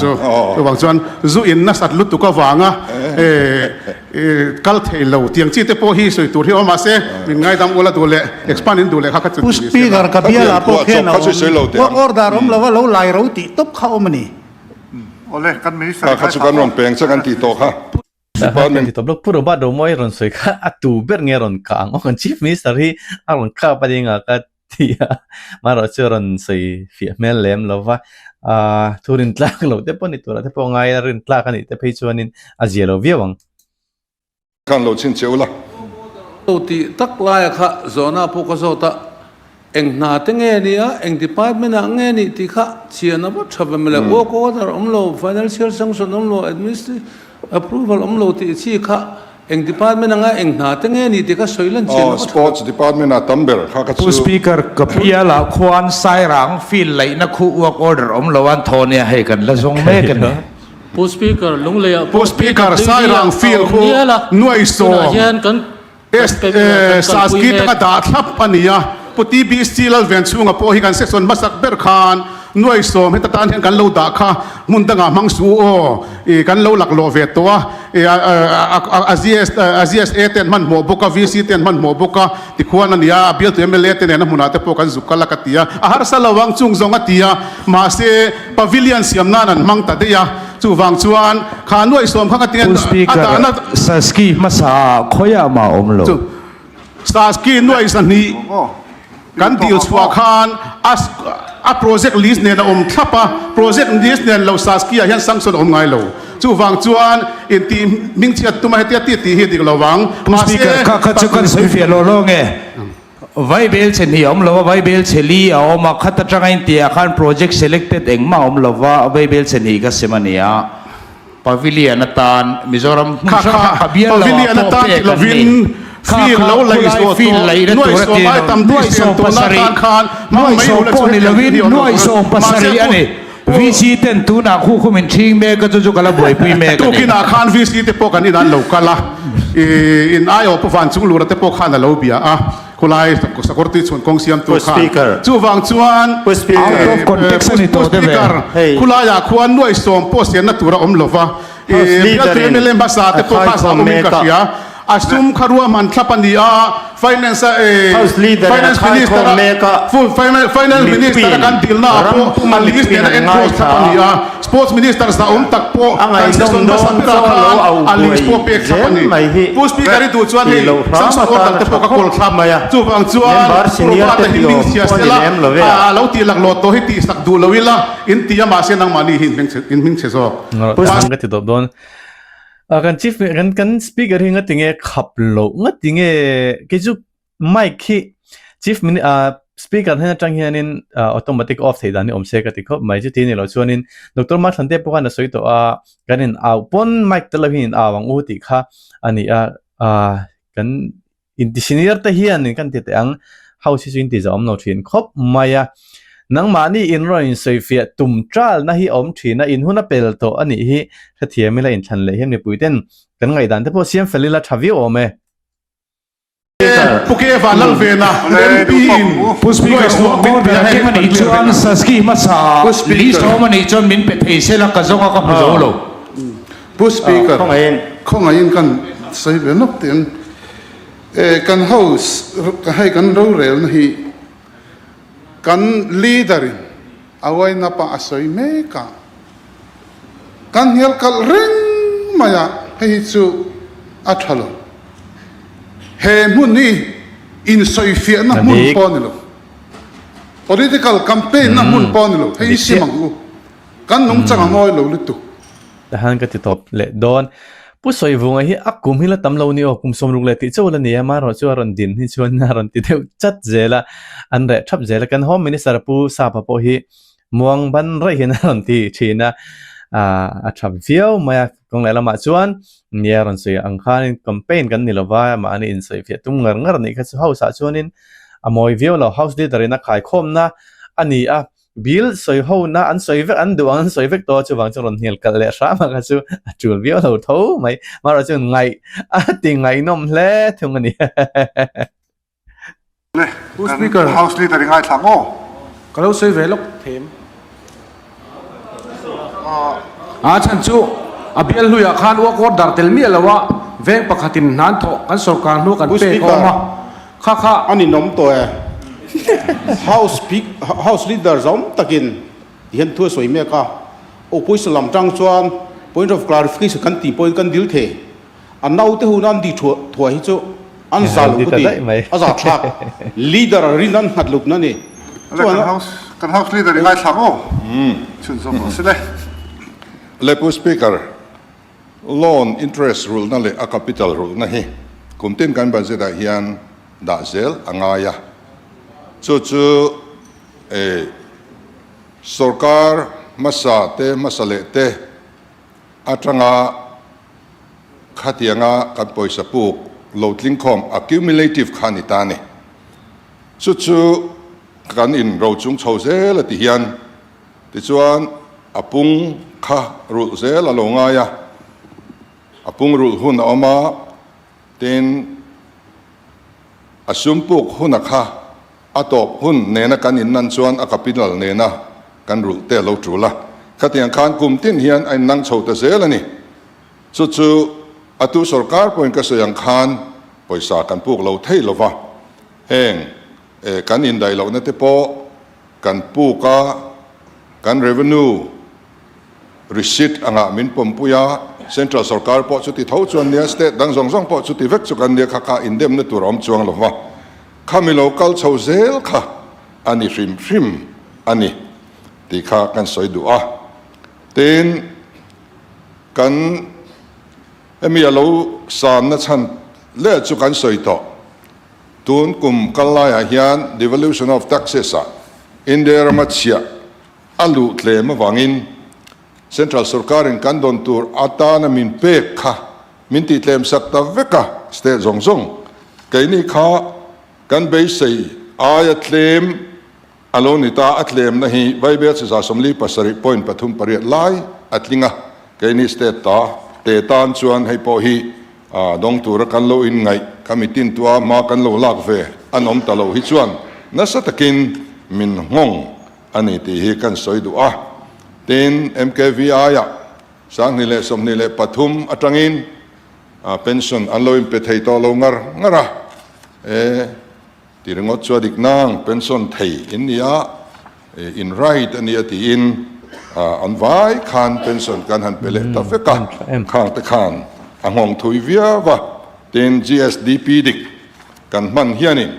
chu chuvang chuan zu in nasat lutuk avanga kal thei lo tiang chi te pawh hi sawi tur hi awm mahse min ngaidam ula duh leh expand in duh leh kha kha chu Pu Speaker ka bialah pawh khian a awm work order awm lova lo lai ro tih tawp kha awm a ni. Awle kan minister Kha chu kan rawn peng che kan tih tawh kha. Department. Ti tawp lawk Pu Robert Romawi rawn sawi kha a tu ber nge rawn kah ang aw kan Chief Minister hi a rawn kap a ding a ka ti a amaherawh chu a rawn sawi fiah hmel lem lo va ah thu rin tlak lo te pawh ni turah te pawh ngai a rin tlak a nih te phei chuanin a zia lo viau ang. Khan lo chhin che ula. Lo tih tak laia kha zawhna pawh ka zawt a, eng hna te nge nia, eng department ah nge nih tih kha chian a va tha ve mawle, work order awm lo, financial sanction awm lo, administrative approval awm lo tih chi kha eng department anga eng hna te nge nih tih kha sawi lan chian a va tha ve. Sports department ah tam ber kha ka chu. Pu Speaker, ka pialah khuan Sairang field laihna khu work order awm lo an thaw nia hei kan la zawng mek a ni. Pu Speaker, Lungleiah Pu pawh Speaker, PWD Sairang ah a field awm khu nial a, nuai tunah sawm hian kan kan pe kan kalpui Saski mek. taka dah thlap a ni a. Pu TBC Lalvenchhunga pawh hi kan section hmasak ber khan nuai sawm heta tan hian kan lo dah kha hmun dangah hmang suh u aw, ih kan lo laklawh ve tawh a, ih a a GSA te an hmanhmawh bawk a, VC te an hmanhmawh bawk a, tikhuan a ni a, a bialtu mla te nena hmunah te pawh kan zuk kal a ka ti a, a harsa lo ang chung zawng a ti a, mahse pavilion siam nan an hmang ta daih a, chuvang chuan kha nuai sawm kha ka ti a, Pu a Speaker, dahna. Saski hmasa ah khawiah mah a awm lo. Chu Saski nuai 2 kan dil chhuah khan a a project list nen a awm thlap a, project list nen lo Saski ah hian sanction a awm ngai lo. Chuvang chuan intih hmingchhiat tuma hetia ti tih hi a dik lo vang. Pu Mahse, Speaker, kha kha chu kan sawi fiah lawh lawng e. Vaibel chhe hnih a awm lo a, vaibel chhe li a awm a, khat atanga intiah khan project selected engmah a awm lo va, vaibel chhe hnih ka sem a ni a. Pavilion atan Mizoram hmun Kha hrang kha hrang a bial lo ah Pavilion pawh atan pek ti an lovin ni. Kha field kha lo laih khulai zawh field tawh laihna nuai tur a sawm ti ai lo. tam tih Nuai siam sawm tuna pasarih tan khan hmang nuai mai sawm ula pawh chu ni hetiang lovin hi awm lo nuai tur. sawm Mahse pasarih a pu ni. pu VC ten tunah khu khu min ṭhing mek a chu chu ka la buaipui mek a ni. Tukinah khan VC te pawh kan inah an lo kal a, ih in aiawh pu Van Chunglura te pawh khan a lo bia a. Khulai sakawr tui chhun kawng siamtu Pu khan Speaker. chuvang chuan Pu Speaker. Out of context a ni Pu tawh deuh e. Speaker Hei. khulaiah khuan nuai sawm pawh sianna tur a awm lova House ih leader bialtu in mla hmasa te a pawh kha khaikhawm zah awmin ka mek a. hria a sum kha ruahman thlap a ni a finance a eh House leader in a finance minister khaikhawm a mek a. fu finance finance minister a Mipuiin kan dilna ah ram pawh puma a list mipuiin nen a an enclose ngaithla thlap a ni a. a sports minister zah awm tak pawh A kan ngaihnawm session hmasa dawn berah chaw lo khan au a list buai pawh pek thlap a zel ni mai hi Pu Speaker i duh chuan tih hei loh hram sanction atan order a te tha pawh ka khawp kawl thlap mai a. Chuvang chuan Member senior Robert-a te hi tih hming awm chhia pawh a ni sela lem lo ve a a. lo tih laklawh tawh hi tih sak duh lo ila in ti a mahse nangmahni hi in hming chhe zawk. Pu Kan ti tawp dawn. Kan chief kan kan speaker hi ngati nge khap loh ngati nge kei chu Mic hi Chief Mini ah Speaker hnen atang hianin ah automatic off theih dan hi awm se ka ti khawp mai. Chuti ni loh chuanin Doctor Mathlan te pawh khan a sawi tawh a, kan in au pawn mic tel lo hian in au ang u tih kha a ni a, ah kan inti senior te hian in kan ti teh ang house hi chu inti zah awm lo thin khawp mai a. Nangmahni in rawn insawifiah tum ṭalna hi a awm thin a, in hun a pel tawh a nih hi hrethiam ila inthlan leh hian mipui ten kan ngaihdan te pawh siam fel ila ṭha viau awm e. Pu Ke Vanlalvena MP in Pu Speaker, nuai Work min pe order a hei kim a nih chuan Saski hmasa Pu Speaker. list awm a nih chuan min pe thei sela ka zawng a ka hmu zo lo. Pu Speaker, Khawngaihin. khawngaihin kan sawi ve nawk teh ang. Eh, kan House, hei kan rorelna hi kan leader in a uainap a a sawi mek a. Kan hnial kalh reng mai a, hei hi chu a tha lo. He hmun hi insawifiahna hmun pawh a ni lo. Political campaign na hmun pawh a ni lo. Hei hi sim ang u. Kan nungchang a ngawi lo lutuk. Tahan ka ti tawp leh dawn. Pu Sawivunga hi a kum hi la tam lo ni aw, kum 60 leh tih chauh la ni a, amaherawh chu a rawn din hi chuan a rawn ti deuh chat zel a, an reh thap zel a. Kan Home Minister Pu Sapa pawh hi Muang ban raih hian a rawn ti thin a, a tha viau mai a, kawng leh lamah chuan nia rawn sawi ang khanin campaign kan ni lova mahni insawifiah tum ngar ngar a nih kha chu house ah chuanin a mawi viau lo, house leader in a khaikhawmna a ni a. Bill sawi ho na an sawi vek an duh ang an sawi vek tawh a chuvang chuan rawn hnial kalh leh hram a kha chu a tul viau lo tho mai. Amaherawh chuan ngaih a ti ngaihnawm hle thung a ni. Le, kan House Leader i ngaithla ang aw. Ka lo sawi ve lawk them. A chhan chu a bial hluiah khan work order tel miah lo a, veng pakhatin hnan thawh kan sorkar hnu kan pek a awm a, kha kha. A ninawm tawh e. House House Leader zawm takin tihian thu a sawi mek a, Opposition lam tang chuan point of clarification kan tih pawhin kan dil thei. A naute hun an di thuah hi chu an za lo ka ti, a za thlak. Leader a rin an nghat lut na ni. Chuan a. Kan house leader i ngaithla maw? Chhun zawk rawh sile. Le Pu Speaker, loan interest rulhna leh a capital rulhna hi kum tin kan budget ah hian dah zel a ngai a. Chu chu sorkar hmasa te hmasa leh te atanga khatianga kan pawisa puk lo tlingkhawm, accumulative, kha a ni ta a ni. Chu chu kan in ro chung chho zel a ti hian tichuan a pung kha rulh zel a lo ngai a, a pung rulh hun a awm a, tin a sum puk huna kha A tawp hun nena kan innan chuan a kapinal nena kan rulh te a lo tul a. Khatiang khan kum tin hian a innang chho ta zel a ni. Chu chu a tu sorkar pawhin ka sawi ang khan pawisa kan puk lo thei lo va. Heng kan indaih lohna te pawh kan puk a, kan revenue receipt angah min pawmpui a, central sorkar pawh chuti tho chuan nia, state dang zawng zawng pawh chuti vek chu kan nia kha kha indemna tur a awm chuang lo va. Khami lo kal chho zel kha a ni hrim hrim a ni tih kha kan sawi duh a. Tin, kan hemi a lo sanna chhan leh chu kan sawi tawh. Tun kum kal laiah hian devolution of taxes ah India rama chhiah a luh tlem avangin Central sorkarin kan dawn tur atana min pek kha Min tih tlem sak ta vek a, state zawng zawng keini kha kan beisei aia tlem a lo ni ta, a tlemna hi Vaibel chiza 47.38 lai a tling a, keini state ta te tan chuan hei pawh hi dawng tura kan lo inngaih kha mi tintua hma kan lo lak ve an awm ta lo hi chuan nasa takin min nghawng a ni tih hi kan sawi duh a, tin MKVI-ah 2023 atangin pension an lo inpe thei tawh lo ngar ngar a, e ti ringawt chu a dik nang, pension thei in ni a, in right a nia tiin an vai khan pension kan han pe leh ta vek a, khang te khan a nghawng thui viau a, tin GSDP dik kan hman hianin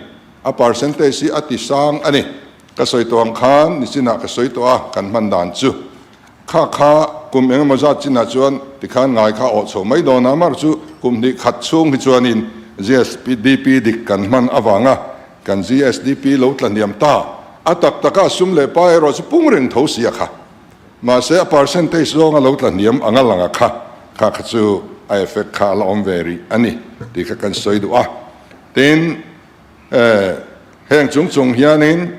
a percentage hi a ti sang a ni, ka sawi tawh ang khan nichinah ka sawi tawh a kan hman dan chu. Kha kha kum eng emaw zat chinah chuan tikhan ngai kha awh chho mai dawn a, mar chu kum hnih khat chhung hi chuanin GSDP dik kan hman avanga kan GSDP lo tla hniam ta. A tak taka sum leh pa erawh chu pung reng tho si a kha. Mahse a percentage zawnga lo tla hniam anga lang a kha, kha kha chu a effect kha a la awm ve rih a ni tih kha kan sawi duh a. Tin, Heng chung chung hianin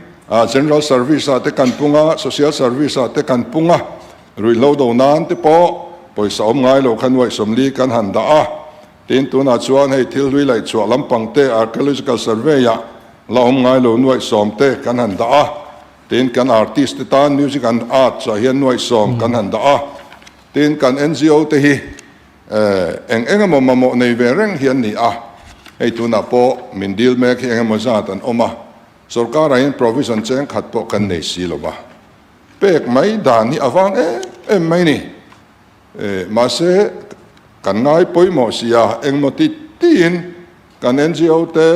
General Service ah te kan pung a, Social Service ah te kan pung a, ruihhlo do nan te pawh pawisa awm ngai lo kha nuaih sawmli kan han dah a. Tin, tunah chuan hei thil hlui laih chhuah lampang te Archaeological Survey ah la awm ngai lo nuaih sawm te kan han dah a. Tin, kan artist te tan Music and Arts ah hian nuaih sawm kan han dah a. Tin, kan NGO te hi Eng eng emaw mamawh nei ve reng hi an ni a, hei tunah pawh min dil mek hi eng emaw zat an awm a, sorkarah hian provision cheng khat pawh kan nei si lo va, pek mai dan hi a vang em em mai ni. Mahse kan ngai pawimawh si a, engmaw ti tiin kan NGO te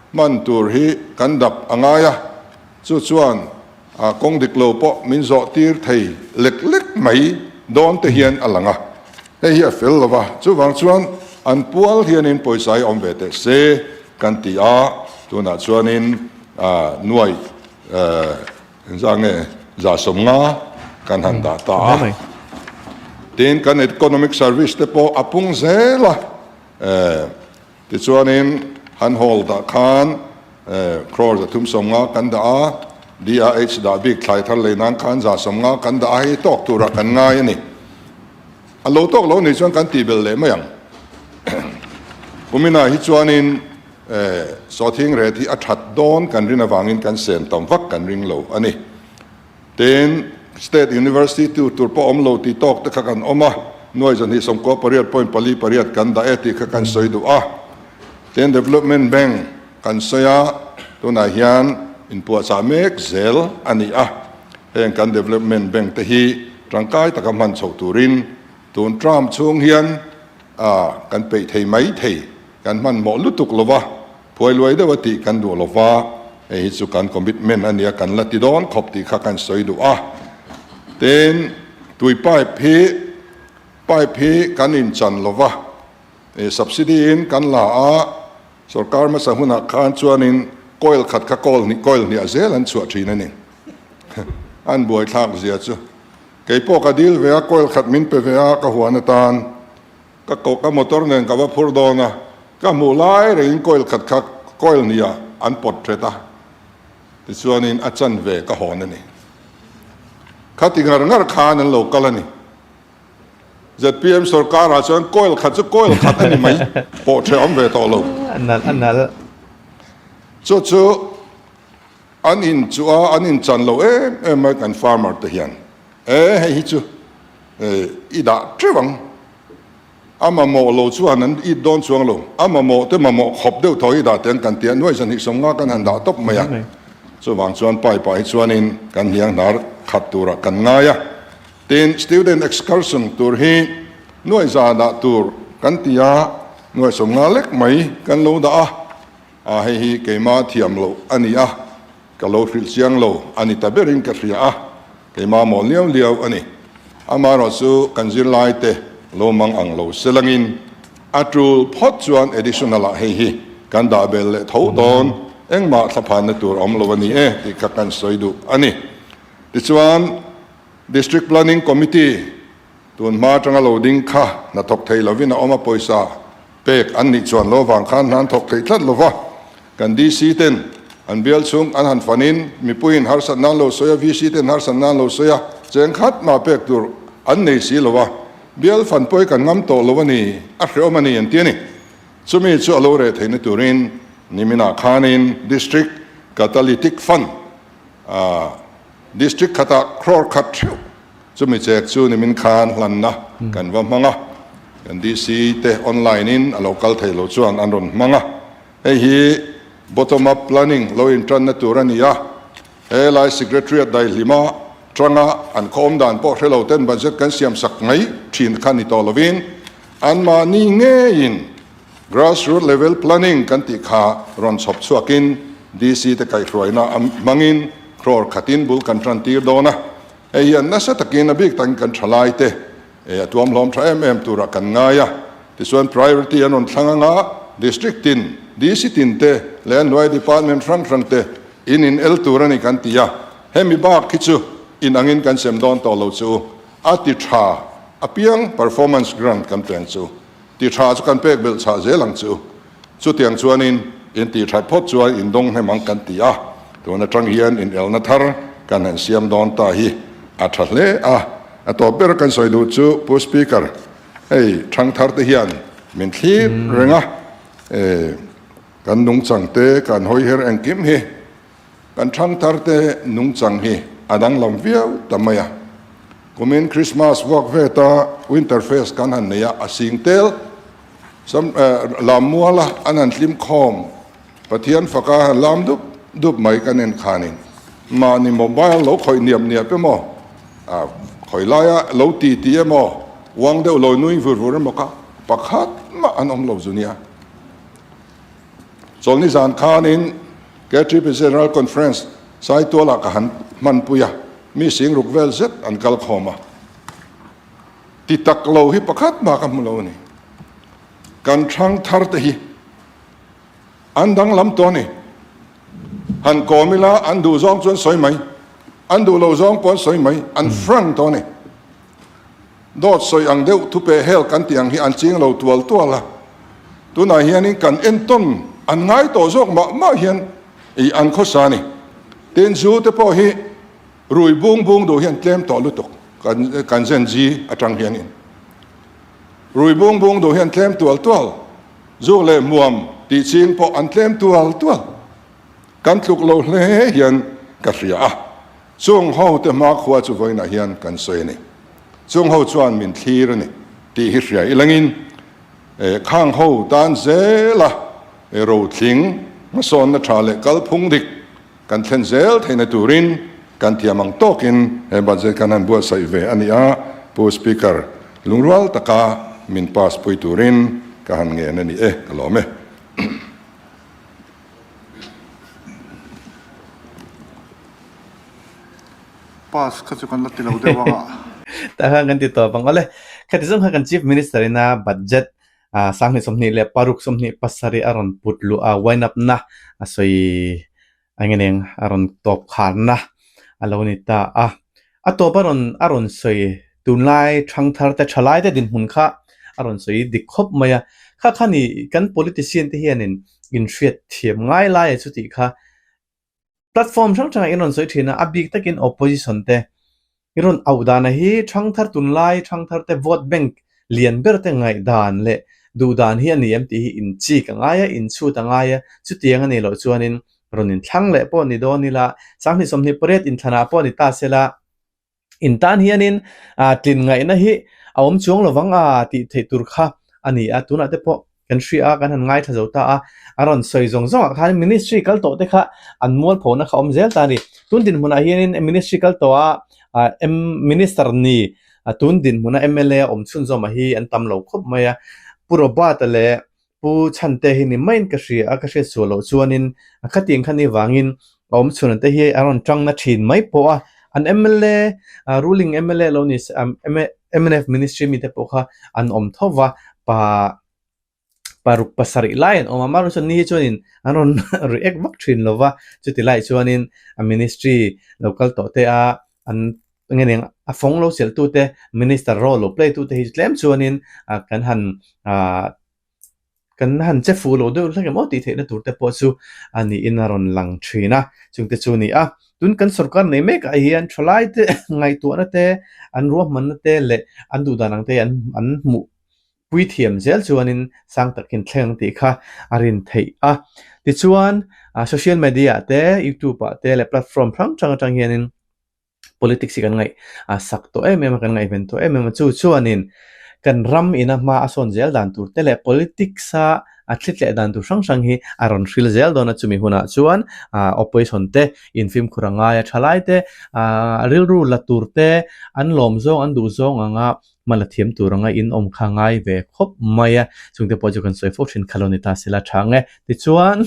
hman tur hi kan dap a ngai a, chu chuan A kawng dik lo pawh min zawh tir thei lek lek mai dawn te hian a lang a, hei hi a fel lo va, chuvang chuan an pual hianin pawisa hi awm ve teh se kan ti a, tunah chuanin nuai engzah nge 150 kan han dah ta a, tin kan economic service te pawh a pung zel a. Tichuanin han hall dah khan crore 350 kan dah a. DRH dah bik thlai thar lei nan khan 150 kan dah a, hei tawk turah kan ngai a ni. A lo tawk lo nih chuan kan tih belh leh mai ang. Kuminah hi chuanin sawhthing ret hi a that dawn kan rin avangin kan sem tam vak kan ring lo a ni. Tin, State University tu tur pawh awm lo tih tawk te kha kan awm a, nuai 298 point pali pariat kan dah e tih kha kan sawi duh a. Tin, Development Bank kan sawi a, tunah hian inpuahchah mek zel a ni a. Heng kan Development Bank te hi tangkai taka hman chhoh turin tun term chhung hian kan peih thei mai thei, kan hmanhmawh lutuk lo va, phuai luai deuh a tih kan duh lo va, hei hi chu kan commitment a nia kan la ti dawn khawp tih kha kan sawi duh a. Tin, tui pipe hi pipe hi kan inchan lo va, subsidy in kan la a, Sorkar hmasa hunah khan chuanin coil khat kha coil hnih coil hniah zel an chhuah thin a ni. An buaithlak zia chu. Kei pawh ka dil ve a, coil khat min pe ve a ka huan atan ka koh ka motor nen ka va phur dawn a, ka hmuh lai rengin coil khat kha coil hniah an pawt thet a, tichuanin a chanve ka hawn a ni. Khati ngar ngar khan an lo kal a ni. ZPM sorkar ah chuan coil khat chu coil khat a ni mai pawh ṭheh awm ve tawh lo. A nalh a nalh. Chu chu an in chu a an in chan lo em em mai kan farmer te hian e hei hi chu i dah ṭeuh ang a mamawh lo chuan an it dawn chuang lo a mamawh te mamawh khawp deuh thaw hi dah teh ang kan ti a nuai 250 kan han dah tawp mai a chuvang chuan pipe ah hi chuanin kan hniang hnar khat turah kan ngai a. Tin, student excursion tur hi nuai za dah tur kan ti a, nuai 50 lek mai kan lo dah a, a hei hi keima thiam loh a ni a, ka lo hrilh chiang lo a ni ta berin ka hria a, keima mawl liau liau a ni. Amaherawh chu kan zirlai te lo mang ang lo se langin a tul phawt chuan additional ah hei hi kan dah bel leh tho dawn, engmah thlaphanna tur a awm lo a ni e tih kha kan sawi duh a ni. Tichuan, District Planning Committee tun hma atanga lo ding kha hna thawk thei lovin a awm a, pawisa pek an nih chuan lo vang khan hna an thawk thei tlat lova, kan DC ten an bial chhung an han fanin mipuiin harsatna an lo sawi a, VC ten harsatna an lo sawi a, cheng khat mah pek tur an nei si lo a, bial fan pawi kan ngam tawh lo a ni, a hreawm a ni an ti a ni. Chumi chu a lo reh theihna turin niminah khanin District Catalytic Fund a District khatah crore khat theuh chumi chek chu nimin khan hlanna kan va hmang a, kan DC te online in a lo kal thei lo chuan an rawn hmang a, hei hi bottom up planning lo intanna tur a ni a, helai Secretariat daihlima tanga an khawm dan pawh hre lo ten budget kan siam sak mai thin kha ni tawh lovin anmahni ngeiin Grassroot level planning kan tih kha rawn chhawp chhuakin DC te kaihhruaina a hmangin crore khatin bul kan tan tir dawn a, hei hian nasa takin a bik takin kan thalai te a tuam hlawm tha em em turah kan ngai a, tichuan priority an rawn thlang anga district tin, DC tin te leh an hnuai department hrang hrang te in in el tur a ni kan ti a, hemi bak hi chu in angin kan sem dawn tawh lo chu a ti tha apiang performance grant kan peng chu. Ti tha chu kan pek belh chhah zel ang chu. Chutiang chuanin in tih that phawt chuan in dawng hnem ang kan ti a, tun atang hian in elna thar kan han siam dawn ta hi a tha hle a. A tawp ber kan sawi duh chu Pu Speaker, hei thangthar te hian min thlir reng a, kan nungchang te kan hawi her engkim hi Kan thangtharte nungchang hi a danglam viau ta mai a. Kumin Christmas vuak veta Winter Fest kan han nei a, a sing tel sam lam muala an han hlim khawm Pathian faka han lam dup dup mai kan en khanin mahni mobile lo khawih niap niap emaw, khawi laia lo ti ti emaw, uang deuh lo nui vur vur emaw kha pakhat mah an awm lo zu nia. Chawlhni zan khanin KTP General Conference Saitualah ka han hmanpui a, mi sing ruk vel zet an kal khawm a. Ti tak lo hi pakhat mah ka hmu lo a ni. Kan thlang thar te hi an danglam tawh a ni. Han kawm ila an duh zawng chuan sawi mai, an duh lo zawng pawh an sawi mai, an frank tawh a ni. Dawt sawi ang deuh thupe hel kan tih ang hi an ching lo tual tual a, tunah hianin kan entawn an ngai tawh zawk mah mah hian ih an khawsa a ni. Tin, zu te pawh hi rui bung bung duh hian tlem tawh lutuk kan kan Gen Z atang hianin. Rui bung bung duh hian tlem tual tual, zuk leh hmuam tih ching pawh an tlem tual tual. Kan tluk lo hle hian ka hria a, chung ho te hmakhua chu vawiinah hian kan sawi a ni. Chung ho chuan min thlir a ni tih hi hria ilangin khang ho tan zela rothling hmasawnna tha leh kalphung dik kan thlen zel theihna turin kan thiam ang tawkin he budget kan han buatsaih ve a ni a, Pu Speaker, lungrual taka min pass pui turin ka han ngen a ni e, ka lawm e. Pass kha chu kan la ti lo deuh ang a. Tah khan kan ti tawp ang. Awle, khati zawng kha kan Chief Minister ina budget 20 26 27 a rawn put luh a, wind up na a sawi eng nge eng a rawn tawp kharna a lo ni ta a. A tawp a rawn a rawn sawi tunlai thangthar te thalai te dinhmun kha a rawn sawi dik khawp mai a. Kha kha ni kan politician te hianin inhriat thiam ngai lai a chutih kha Platform hrang hrangah in rawn sawi thin a, a bik takin opposition te i rawn auh dana hi thangthar tunlai thangthar te vote bank lian ber te ngaihdan leh duhdan hi a ni em tih hi in chik a ngai a, in chhut a ngai a, chutiang a nih loh chuanin rawn inthlang leh pawh ni dawn ila, 2028 inthlanah pawh ni ta sela. In tan hianin tlin ngaihna hi a awm chuang lo vang a tih theih tur kha a ni a, tunah te pawh kan hria a, kan han ngaithla zo ta a, a rawn sawi zawng zawngah khan ministry kal tawh te kha an mualphona kha a awm zel ta a ni. Tun dinhmunah hianin ministry kal tawh a minister ni tun dinhmuna mla a awm chhunzawm hi an tam lo khawp mai a, Pu Robert-a leh Pu Chhante hi ni maiin ka hria a, ka hriat sual loh chuanin a khatiang kha ni vangin a awm chhun te hi a rawn tang na thin mai pawh a, an mla ruling mla lo ni se mnf ministry mite pawh kha an awm tho va, pa paruk pasarih lai an awm a, amaherawhchu ni hi chuanin an rawn react vak thin lo va, chuti lai chuanin a ministry lo kal tawh te a an nge eng a fawng lo chelh tute minister role lo play tute hi tlem chuanin kan han ah kan han che fuh lo deuh hlek em aw tih theihna tur te pawh chu a niin a rawn lang thin a chungte chu a ni a tun kan sorkar nei mek ah hian thalai te ngaihtuahna te an ruahmanna te leh an duh dan ang te an an hmuh pui thiam zel chuanin sang takin thleng ang tih kha a rin theih a tichuan social media ah te youtube ah te leh platform hrang hrang atang hianin. Politics hi kan ngaih a sak tawh em em a, kan ngaihven tawh em em a, chu chuanin kan ram ina hma a sawn zel dan tur te leh politics a a thlitleh dan tur hrang hrang hi a rawn hril zel dawn a, chumi hunah chuan ah opposition te infimkhur a ngai a, thalai te ah rilru la tur te an lawm zawng an duh zawng anga hma la thiam tur anga in awm kha ngai ve khawp mai a, chungte pawh chu kan sawi fo thin kha lo ni ta sela tha ang e, tichuan.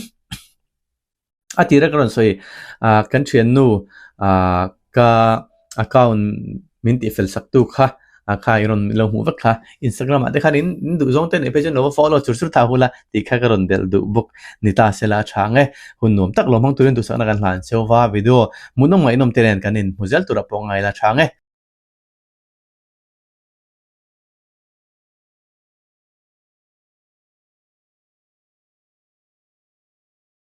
A tira ka rawn sawi ah kan thiannu ah ka account min tih fel sak tu kha ah kha i rawn lo hmuh vek kha Instagram ah te khan in in duh zawng te neih phei chuan lo va follow chur chur tha hul a tih kha ka rawn belh duh bawk ni ta sela a tha ang e hun nuam tak lo hmang turin duhsakna kan hlan cheu va video hmuhnawm ngaihnawm te nen kan inhmu zel tur a pawh ngaila tha ang e.